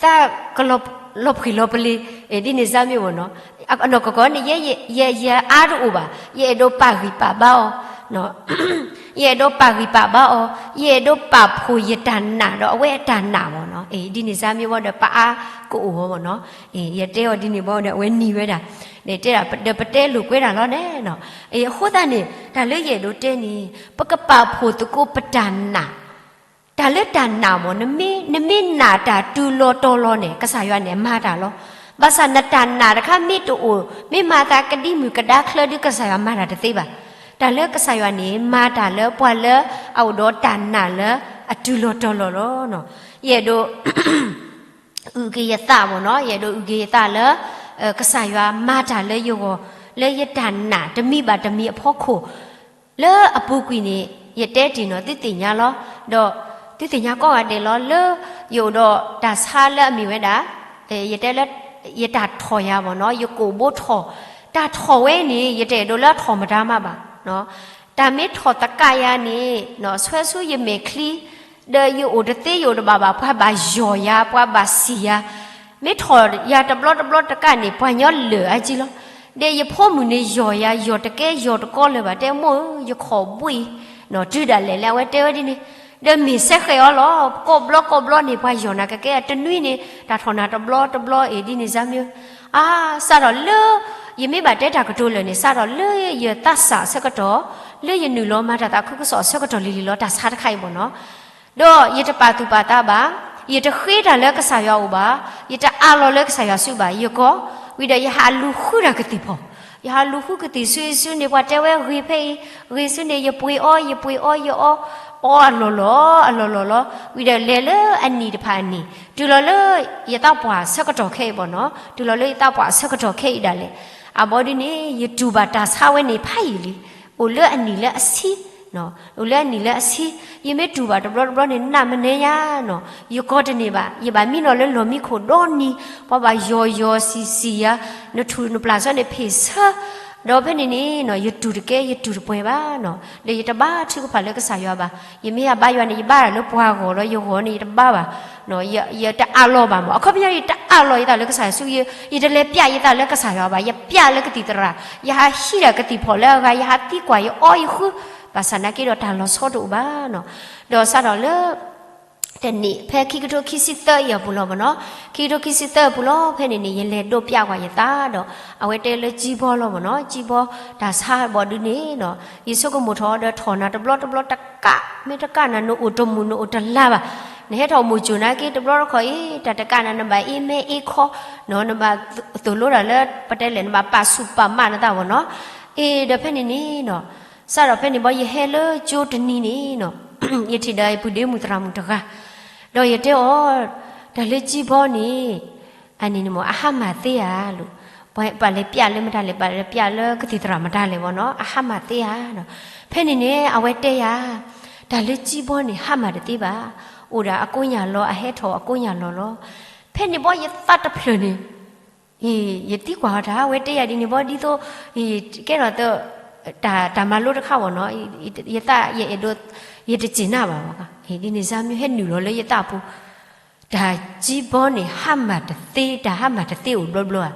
သးကလီၤဖှံးလီၤပလ့ၤ, ဒ်န့ၣ်စၢ်မ့ၢ်ဘၣ်နီၤ, အနီၢ်ကီၢ်ကီၢ်န့ၣ် ယဲ ယ ယအါတအိၣ်ဘၣ်, ယအဲၣ်ဒိးပာ်ဂံၢ်ပာ်ဘါအီၤ, ယအဲၣ်ဒိးပာ်ဂံၢ်ပာ်ဘါအီၤ, ယအဲၣ်ဒိးပာ်ဖှိၣ်ယတၢ်နာ်ဒီးအဝဲအတၢ်နာ်ဘၣ်နီၤ, ဒ်န့ၣ်စၢ်မ့ၢ်ဘၣ်ဒီး ပအါကအိၣ်ဘၣ်နီၤ, ယတဲအီၤဒ်န့ၣ်ဘၣ်ဒီး အဝဲနံၤဝဲဒၣ်, တဲဒၣ်ဒီးပတဲလိာ်ကွဲတၢ်လီၤန့ၣ်နီၤ, အဃိသတးန့ၣ် တၢ်လၢယအဲၣ်ဒိးတဲန့ၣ် ပကပာ်ဖှိၣ်သကိးပတၢ်နာ် တၢ်လၢတၢ်နာ်မ့ၢ် နမ့ၢ်နာ်တၢ်တုၤလီၤတီၤလီၤန့ၣ် ကစၢ်ယွၤန့ၣ်မၤတၢ်လီၤ. ဘၣ်ဆၣ်နတၢ်နာ်တခါမ့ၢ်တအိၣ် မ့ၢ်မၤသးကဒံမုၢ်ကဒါချၢဒီး ကစၢ်ယွၤမၤတၢ်တသ့ဘၣ်. တၢ်လၢကစၢ်ယွၤန့ၣ် မၤတၢ်လၢပှၤလၢအအိၣ်ဒီးတၢ်နာ်လၢအတုၤလီၤတီၤလီၤလီၤ. ယအဲၣ်ဒိး အုၣ်က့ၤယသးမ့ၢ်နီၤ, ယအဲၣ်ဒိးအုၣ်က့ၤယသးလၢ ကစၢ်ယွၤမၤတၢ်လၢယဂီၢ် လၢယတၢ်နာ်တမံၤဘၣ်တမံၤအဖီခိၣ် လၢအပူၤကွံာ်န့ၣ် ယတဲတ့ၢ်နီၤ သုသ့ၣ်ညါလီၤ. ဒီးသုသ့ၣ်ညါကိးဂၤဒဲးလီၤ လၢယအိၣ်ဒီးတၢ်ဆါလၢအမ့ၢ်ဝဲဒၣ် ယတဲလၢ ယတၢ်ထီၣ်ယၤမ့ၢ်နီၤ, ယကိာ်ဘိထီၣ်, တၢ်ထီၣ်ဝဲန့ၣ် ယတအဲၣ်ဒိးလၢအထီၣ်မတၤမးဘၣ်. တၢ်မ့ၢ်ထီၣ်သကးယၤန့ၣ် ဆွဲဆူယမဲာ်ချံ ဒီးယအိၣ်တသ့ယအိၣ်တဘၣ်ဘၣ် ပှၤဘၣ်ယီၢ်ယၤ ပှၤဘၣ်စံၣ်ယၤ, မ့ၢ်ထီၣ်ယၤတဘျီတဘျီတကးန့ၣ် ပှၤညီလၢာ်အါကံလီၤ. ဒီးယဖိမုၣ်န့ၣ်ယီၢ်ယၤ ယီၢ်တကဲယီၢ်တကီလၢၤဘၣ် တဲမိၢ်ဧၢ ယခီၣ်ဘှံးအံၤ တုၤဒၣ်လဲာ်လၢအဝဲတဲဝဲဒ်န့ၣ်, ဒီးမ့ၢ်ဆဲးဃဲးအီၤလီၤ ကိးဘျီကိးဘျီန့ၣ် ပှၤယီၢ်နၤကကဲ တနွံန့ၣ် တၢ်ထီၣ်နၤတဘျီတဘျီအံၤ ဒ်န့ၣ်စၢ်မ့ၢ် အါ စးထီၣ်လၢ ယမ့ၢ်ဘၣ်တဲတၢ်ကတိၤလၢာ်န့ၣ် စးထီၣ်လၢယသးစၢ်အဆၢကတီၢ်, လၢယနုာ်လီၤမၤတၢ်သးခုကစီၣ်အဆၢကတီၢ်လံၤလံၤလီၤ တၢ်ဆါတခါအံၤမ့ၢ်နီၤ. ဒီးယတပာ်သူၣ်ပာ်သးဘၣ်, ယတဃ့တၢ်လၢကစၢ်ယွၤအအိၣ်ဘၣ်, ယတအးလီၤလၢကစၢ်ယွၤစုဘၣ်, ယကီၢ်, ဝံၤဒီးယဟးလူၤဃုတၢ်ကသံၣ်ဖီၣ်, ယဟးလူၤဃုကသံၣ်ဆူအံၤဆူန့ၣ် ပှၤတဲဝဲဂ့ၤဖဲအံၤ, ဂ့ၤဆူန့ၣ် ယပှ့ၤအီ ယပှ့ၤအီ ယအီ, အီအလီၢ်လီၤ, အလီၢ်လီၤလီၤ, ဝံၤဒီးလဲၤလၢအနံၣ်တဖၣ်အနံၣ်, တုၤလီၤလၢယသးပှၢ်ဆၢကတီၢ်ခဲအံၤမ့ၢ်နီၤ, တုၤလီၤလၢယသးပှၢ်ဆၢကတီၢ်ခဲအံၤဒၣ်လဲာ်, အဘီဒ်န့ၣ် ယတူၢ်ဘၣ်တၢ်ဆါဝဲန့ၣ်ဖးယံာ်လံ, အိၣ်လၢအနံၣ်လၢအဆံ, အိၣ်လၢအနံၣ်လၢအဆံ, ယမ့ၢ်တူၢ်ဘၣ်တဘျီတဘျီန့ၣ် နးမနဲယါနီၤ, ယကီၢ်တန့ၢ်ဘၣ်, ယဘၣ်မံနီၤလၢလီၢ်မံခိၣ်ဒီနံၤ, ပှၤဘၣ်ယီၢ်ယီၢ်စံၣ်စံၣ်ယၤ, နထူၣ်နပျၢ်ဆၢန့ၣ်ဖ့ၣ်ဆၢ, ဒီးဖဲန့ၣ်န့ၣ်နီၤ ယတူၢ်တကဲ ယတူၢ်တပှဲၤဘၣ်နီၤ, ဒီးယတဘါထုကဖၣ်လၢကစၢ်ယွၤဘၣ်, ယမ့ၢ်ယဘါယွၤန့ၣ် ယဘါတၢ်လၢပှၤဂီၢ်လီၤ, ယဂီၢ်န့ၣ် ယတဘါဘၣ် ယတအးလီၤဘၣ်မး, အခီပညီ ယတအးလီၤယသးလၢကစၢ်ယွၤစု, ယတလဲၤပျးယသးလၢကစၢ်ယွၤဘၣ်, ယပျးလၢကသံၣ်သရၣ်, ယဟးဟံးတၢ်ကသံၣ်ဖီၣ်လၢအဂၤ, ယဟးသံကွၢ် ယအီယဃု, ဘၣ်ဆၣ်နာ်က့ဒီးတၢ်လီၤဆီတအိၣ်ဘၣ်နီၤ, ဒီးစးထီၣ်လၢ တနံၣ် ဖဲခံကထိခံဆံသၢအံၤအပူၤလီၤမ့ၢ်နီၤ, ခံကထိခံဆံသၢအပူၤလီၤ. ဖဲန့ၣ်န့ၣ် ယလဲၤဒိးပျးကွၢ်ယသးဒီး အဝဲတဲလၢကၠံဘီလီၤမ့ၢ်နီၤ, ကၠံဘီတၢ်ဆါဘီဒုန့ၣ်နီၤ, ယဆိကမိၣ်ထီၣ်ဒီးထီၣ်နၤတဘျီတဘျီတကး, မ့ၢ်တကးနၤ နအိၣ်တမုာ်နအိၣ်တလါဘၣ်, နဟဲထီၣ်မိၢ်ကၠိၣ်နာ်က့ တဘျီတခီၣ်အံၤ တၢ်တကးနၤ နဘၣ်အ့မဲအ့ခီနီၤ, နဘၣ်သိၣ်လိတၢ်လၢပတဲလဲၣ် နဘၣ်ပာ်ဆူၣ်ပာ်မးနသးဘီနီၤ. အ့ ဒီးဖဲန့ၣ်န့ၣ်နီၤ စးထီၣ်ဖဲန့ၣ်ဘီ ယဟဲလၢကၠိတနံၤန့ၣ်နီၤ, ယထံၣ်ဒီးယပုၢ်ဒ့မုၣ်သရၣ်မုၣ်တဂၤ, ဒီးယတဲအီၤ, တၢ်လၢကၠံဘီန့ၣ် အန့ၣ်န့ၣ်မ့ၢ် အဟါမၢ်သ့ဧါလိၤ, ပှၤလဲၤပျးလၢမတၤလဲၣ်, ပှၤလဲၤပျးလၢကသံၣ်သရၣ်မတၤလဲၣ်ဘီနီၤ, အဟါမၢ်သ့ဧါနီၤ. ဖဲန့ၣ်န့ၣ် အဝဲတဲယၤ, တၢ်လၢကၠံဘီန့ၣ် ဟါမၢ်တသ့ဘၣ်, အိၣ်ဒၣ်အကိးညၣ်လီၤ အဟဲထီၣ်အကိးညၣ်လီၤလီၤ. ဖဲန့ၣ်ဘီယသးတဖျၢၣ်န့ၣ် ယသံကွၢ်အီၤတၢ် အဝဲတဲယၤဒ်န့ၣ်ဘီ ဒ်သိး ကဲထီၣ် တၢ်မၤလိတခါဘီနီၤ, ယသးယအဲၣ်ဒိး ယတစံးနၢ်ဘၣ်ဘၣ်, ဒ်န့ၣ် စၢမံဟဲနုာ်လီၤလၢယသးပူၤ, တၢ်ကၠံဘီန့ၣ် ဟါမၢ်တသ့, တၢ်ဟါမၢ်တသ့အိၣ်ဘျီဘျီဧါ,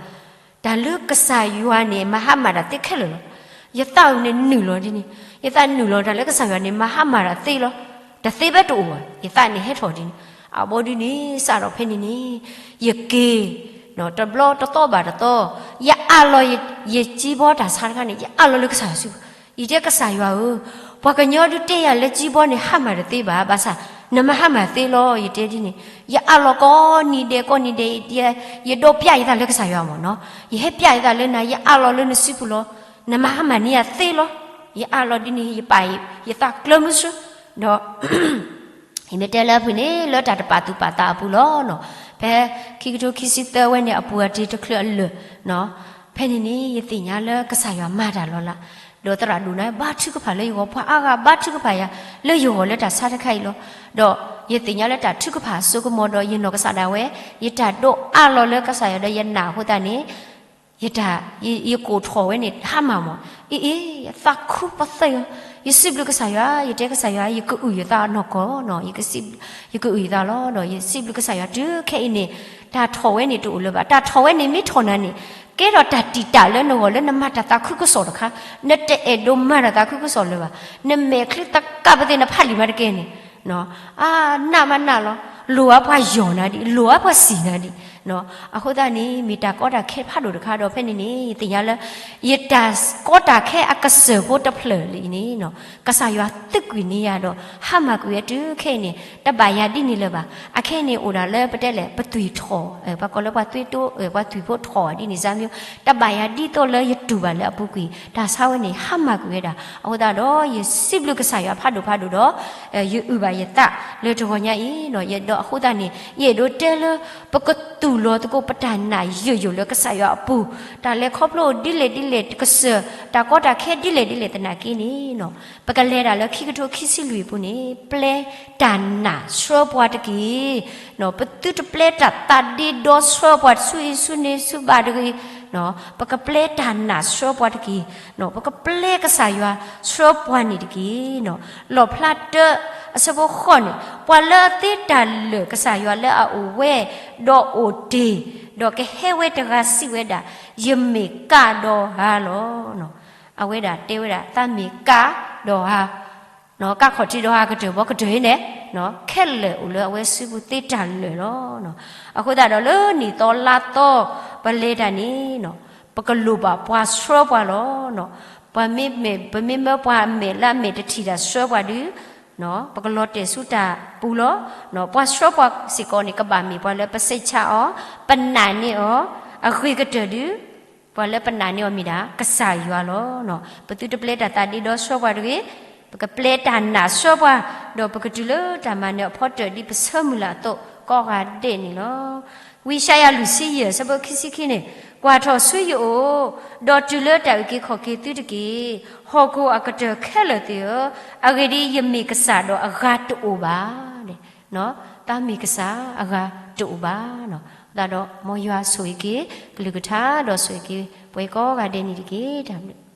တၢ်လၢကစၢ်ယွၤန့ၣ် မၤဟါမၢ်တၢ်သ့ခဲလၢာ်လီၤ. ယသးန့ၣ်နုာ်လီၤဒ်န့ၣ်, ယသးနုာ်လီၤတၢ်လၢကစၢ်ယွၤန့ၣ် မၤဟါမၢ်တၢ်သ့လီၤ. တသ့ဘၣ်တအိၣ်ဘၣ်, ယသးန့ၣ်ဟဲထီၣ်ဒ်န့ၣ်, အဘီဒ်န့ၣ် စးထီၣ်ဖဲန့ၣ်န့ၣ် ယက့ၤ တဘျီတသီဘၣ်တသီ, ယအးလီၤ ယကၠံဘီတၢ်ဆါတခါန့ၣ် ယအးလီၤလၢကစၢ်ယွၤစုပူၤ, ယတဲကစၢ်ယွၤဧၢ, ပှၤကညီဒုးတဲယၤလၢကၠံဘီန့ၣ် ဟါမၢ်တသ့ဘၣ်, ဘၣ်ဆၣ် နမၤဟါမၢ်သ့လီၤ ယတဲဒ်န့ၣ်, ယအးလီၤကိးနံၤဒဲးကိးနံၤဒဲး, ယဒိးပျးယသးလၢကစၢ်ယွၤမ့ၢ်နီၤ, ယဟဲပျးယသးလၢနၤ ယအးလီၤလၢနစုပူၤလီၤ, နမၤဟါမၢ်န့ၢ်ယၤသ့လီၤ. ယအးလီၤဒ်န့ၣ် ယပာ်ယသးကျၢၤမုဆူ, ဒီး ယမ့ၢ်တဲလၢအပူၤန့ၣ် လၢတၢ်တပာ်သူၣ်ပာ်သးအပူၤလီၤနီၤ. ဖဲခံကထိခံဆံသၢဝဲန့ၣ် အပူၤအတ့ၤတချုးအလၢာ်နီၤ, ဖဲန့ၣ်န့ၣ် ယသ့ၣ်ညါလၢကစၢ်ယွၤမၤတၢ်လီၤလး, ဒီးသရၣ်ဒိၣ်န့ၣ် ဘါထုကဖၣ်လၢယဂီၢ်, ပှၤအါဂၤဘါထုကဖၣ်ယၤလၢယဂီၢ်လၢတၢ်ဆါတခါအံၤလီၤ. ဒီးယသ့ၣ်ညါလၢတၢ်ထုကဖၣ်အစိကမီၤဒီး ယနီၢ်ကစၢ်ဒၣ်ဝဲ ယတၢ်ဒိးအးလီၤလၢကစၢ်ယွၤဒီးယနာ်အဃိသတးန့ၣ် ယတၢ် ယကိာ်ထီၣ်ဝဲန့ၣ် ဟါမၢ်မး, အ့အ့ ယသးခုပသ့ၣ်ဧၢ, ယစံးဘျုးကစၢ်ယွၤ, ယတဲကစၢ်ယွၤ ယကအုၣ်ယသးနီၢ်ကီၢ်နီၤ, ယကစံး, ယကအုၣ်ယသးလီၤ. ဒီးယစံးဘျုးကစၢ်ယွၤတုၤခဲအံၤန့ၣ် တၢ်ထီၣ်ဝဲန့ၣ်တအိၣ်လၢၤဘၣ်. တၢ်ထီၣ်ဝဲန့ၣ် မ့ၢ်ထီၣ်နၤန့ၣ် ကဲထီၣ်တၢ်တံာ်တာ်လၢနဂီၢ်လၢနမၤတၢ်သးခုကစီၣ်တခါ, နတအဲၣ်ဒိးမၤတၢ်သးခုကစီၣ်လၢၤဘၣ်. နမဲာ်ချံသကးပသ့ၣ် နဖးလံာ်မးတကဲန့ၣ် အါနးမးနးလီၤ, လိၣ်အါပှၤယီၢ်နၤဒံး, လိၣ်အါပှၤစံၣ်နၤဒံး. အဃိသတးန့ၣ် မ့ၢ်တၢ်ကီတၢ်ခဲဖးဒိၣ်တခါဒီး ဖဲန့ၣ်န့ၣ် ယသ့ၣ်ညါလၢ ယတၢ်ကီတၢ်ခဲအကစၢၢ်ဖိတဖျၢၣ်လံန့ၣ် ကစၢ်ယွၤသုးကွံာ်န့ၢ်ယၤဒီး ဟါမၢ်ကွံာ်ဝဲတုၤခဲအံၤန့ၣ် တဘၣ်ယၤဒ်န့ၣ်လၢၤဘၣ်. အခဲအံၤန့ၣ်အိၣ်ဒၣ်လၢပတဲလဲၣ် ပသွံၣ်ထီၣ်, ပှၤကိးလၢပှၤသွံၣ်တိ, ပှၤသွံၣ်ဖိထီၣ်ဒ်န့ၣ် စၢမံ, တဘၣ်ယၤဒ်သိးလၢယတူၢ်ဘၣ်လၢအပူၤကွံာ်, တၢ်ဆါဝဲန့ၣ် ဟါမၢ်ကွံာ်ဝဲဒၣ်. အဃိသတးဒီး ယစံးဘျုးကစၢ်ယွၤဖးဒိၣ်ဖးဒိၣ်ဒီး ယအုၣ်ဘၣ်ယသးလၢတဂီၤညါအံၤ, ဒီးအဃိသတးန့ၣ် ယအဲၣ်ဒိးတဲလၢ ပကသူၣ်လီၤသကိးပတၢ်နာ်ယိာ်ယိာ်လၢကစၢ်ယွၤအပူၤ, တၢ်လဲၤခီဖျိဒ်လဲၣ်ဒ်လဲၣ်တကစၢၢ်, တၢ်ကီတၢ်ခဲဒ်လဲၣ်ဒ်လဲၣ်သနာ်က့န့ၣ် ပကလဲၤဒၣ်လၢခံကထိခံဆံလွံၢ်အပူၤန့ၣ် ပျဲတၢ်နာ်ဆှၢပှၤတက့ၢ်. ပသုတပျဲတၢ်သးဒ့ဒီဆှၢပှၤ ဆူအံၤဆူန့ၣ်ဆူဘၣ်တဂ့ၤ, ပကပျဲတၢ်နာ်ဆှၢပှၤတက့ၢ်. ပကပျဲကစၢ်ယွၤဆှၢပှၤန့ၣ်တက့ၢ်. လီၣ်ဖျါတၢ အဆၢဖိဃိးန့ၣ် ပှၤလၢအသ့တၢ်လၢာ်ကစၢ်ယွၤလၢအအိၣ်ဝဲ ဒီးအိၣ်တ့ၢ်, ဒီးကဟဲဝဲတဂၤစံးဝဲဒၣ်, ယမ့ၢ်ကးဒီးဧါလီၤ. အဝဲဒၣ်တဲဝဲဒၣ် သးမ့ၢ်ကးဒီးဧါ, ကးခီၣ်ထံးဒီးဧါကတၢၢ်ဘီကတၢၢ်အံၤန့ၣ် ခဲလၢာ်အိၣ်လၢအဝဲစုပူၤသ့တၢ်လၢာ်လီၤ. အဃိသတးဒီးလၢနံၣ်သီလါသီ ပလဲၤတၢ်န့ၣ် ပကလိၣ်ဘၣ်ပှၤဆှၢပှၤလီၤ. ပှၤမ့မ့ၢ် ပမ့ၢ်မၢပှၤအမဲာ်လၢအမဲာ်တထံၣ်တၢ်ဆှၢပှၤဒုး ပကလီၤတဲာ်ဆူတၢ်ပူၤလီၤ. ပှၤဆှၢပှၤစ့ၢ်ကီးန့ၣ် ကဘၣ်မ့ၢ်ပှၤလၢပစိတ်ချအီၤ, ပနာ်န့ၢ်အီၤ, အဂ့ၤကတၢၢ်ဒုး ပှၤလၢပနာ်န့ၢ်အီၤမ့ၢ်ဒၣ် ကစၢ်ယွၤလီၤ. ပသုတပျဲတၢ်သးဒ့ဒီဆှၢပှၤတဂ့ၤ, ပကပျဲတၢ်နာ်ဆှၢပှၤ, ဒီးပကတုၤလၢတၢ်မၤနၢၤအဖီတၢၣ်ဒ်ပဆၢမုၢ်လၢ်အသိးကိးဂၤဒဲးန့ၣ်လီၤ. ဝံယၡါယၤလွံၢ်ဆံယဲၢ် အဆၢဖိခံဆံခံန့ၣ်, ကွၢ်ထီၣ်ဆူယအိၣ်, ဒီးတုၤလၢတၢ်အုၣ်က့ၤခီၣ်က့ၤသုတက့ၢ်. ဟီၣ်ခိၣ်အကတၢၢ်ခဲလၢာ်သ့ၣ်ဧၢ, အဂ့ၢ်ဒ်အံၤ, ယမ့ၢ်ကစၢ်ဒီးအဂၤတအိၣ်ဘၣ်. သးမ့ၢ်ကစၢ်အဂၤတအိၣ်ဘၣ်. သးဒီးမ်ယွၤဆိၣ်ဂ့ၤက့ၤ ကလုၢ်ကထါဒီးဆိၣ်ဂ့ၤက့ၤ ပှၤကိးဂၤဒဲးန့ၣ်တက့ၢ်. တၢ်ဘျုး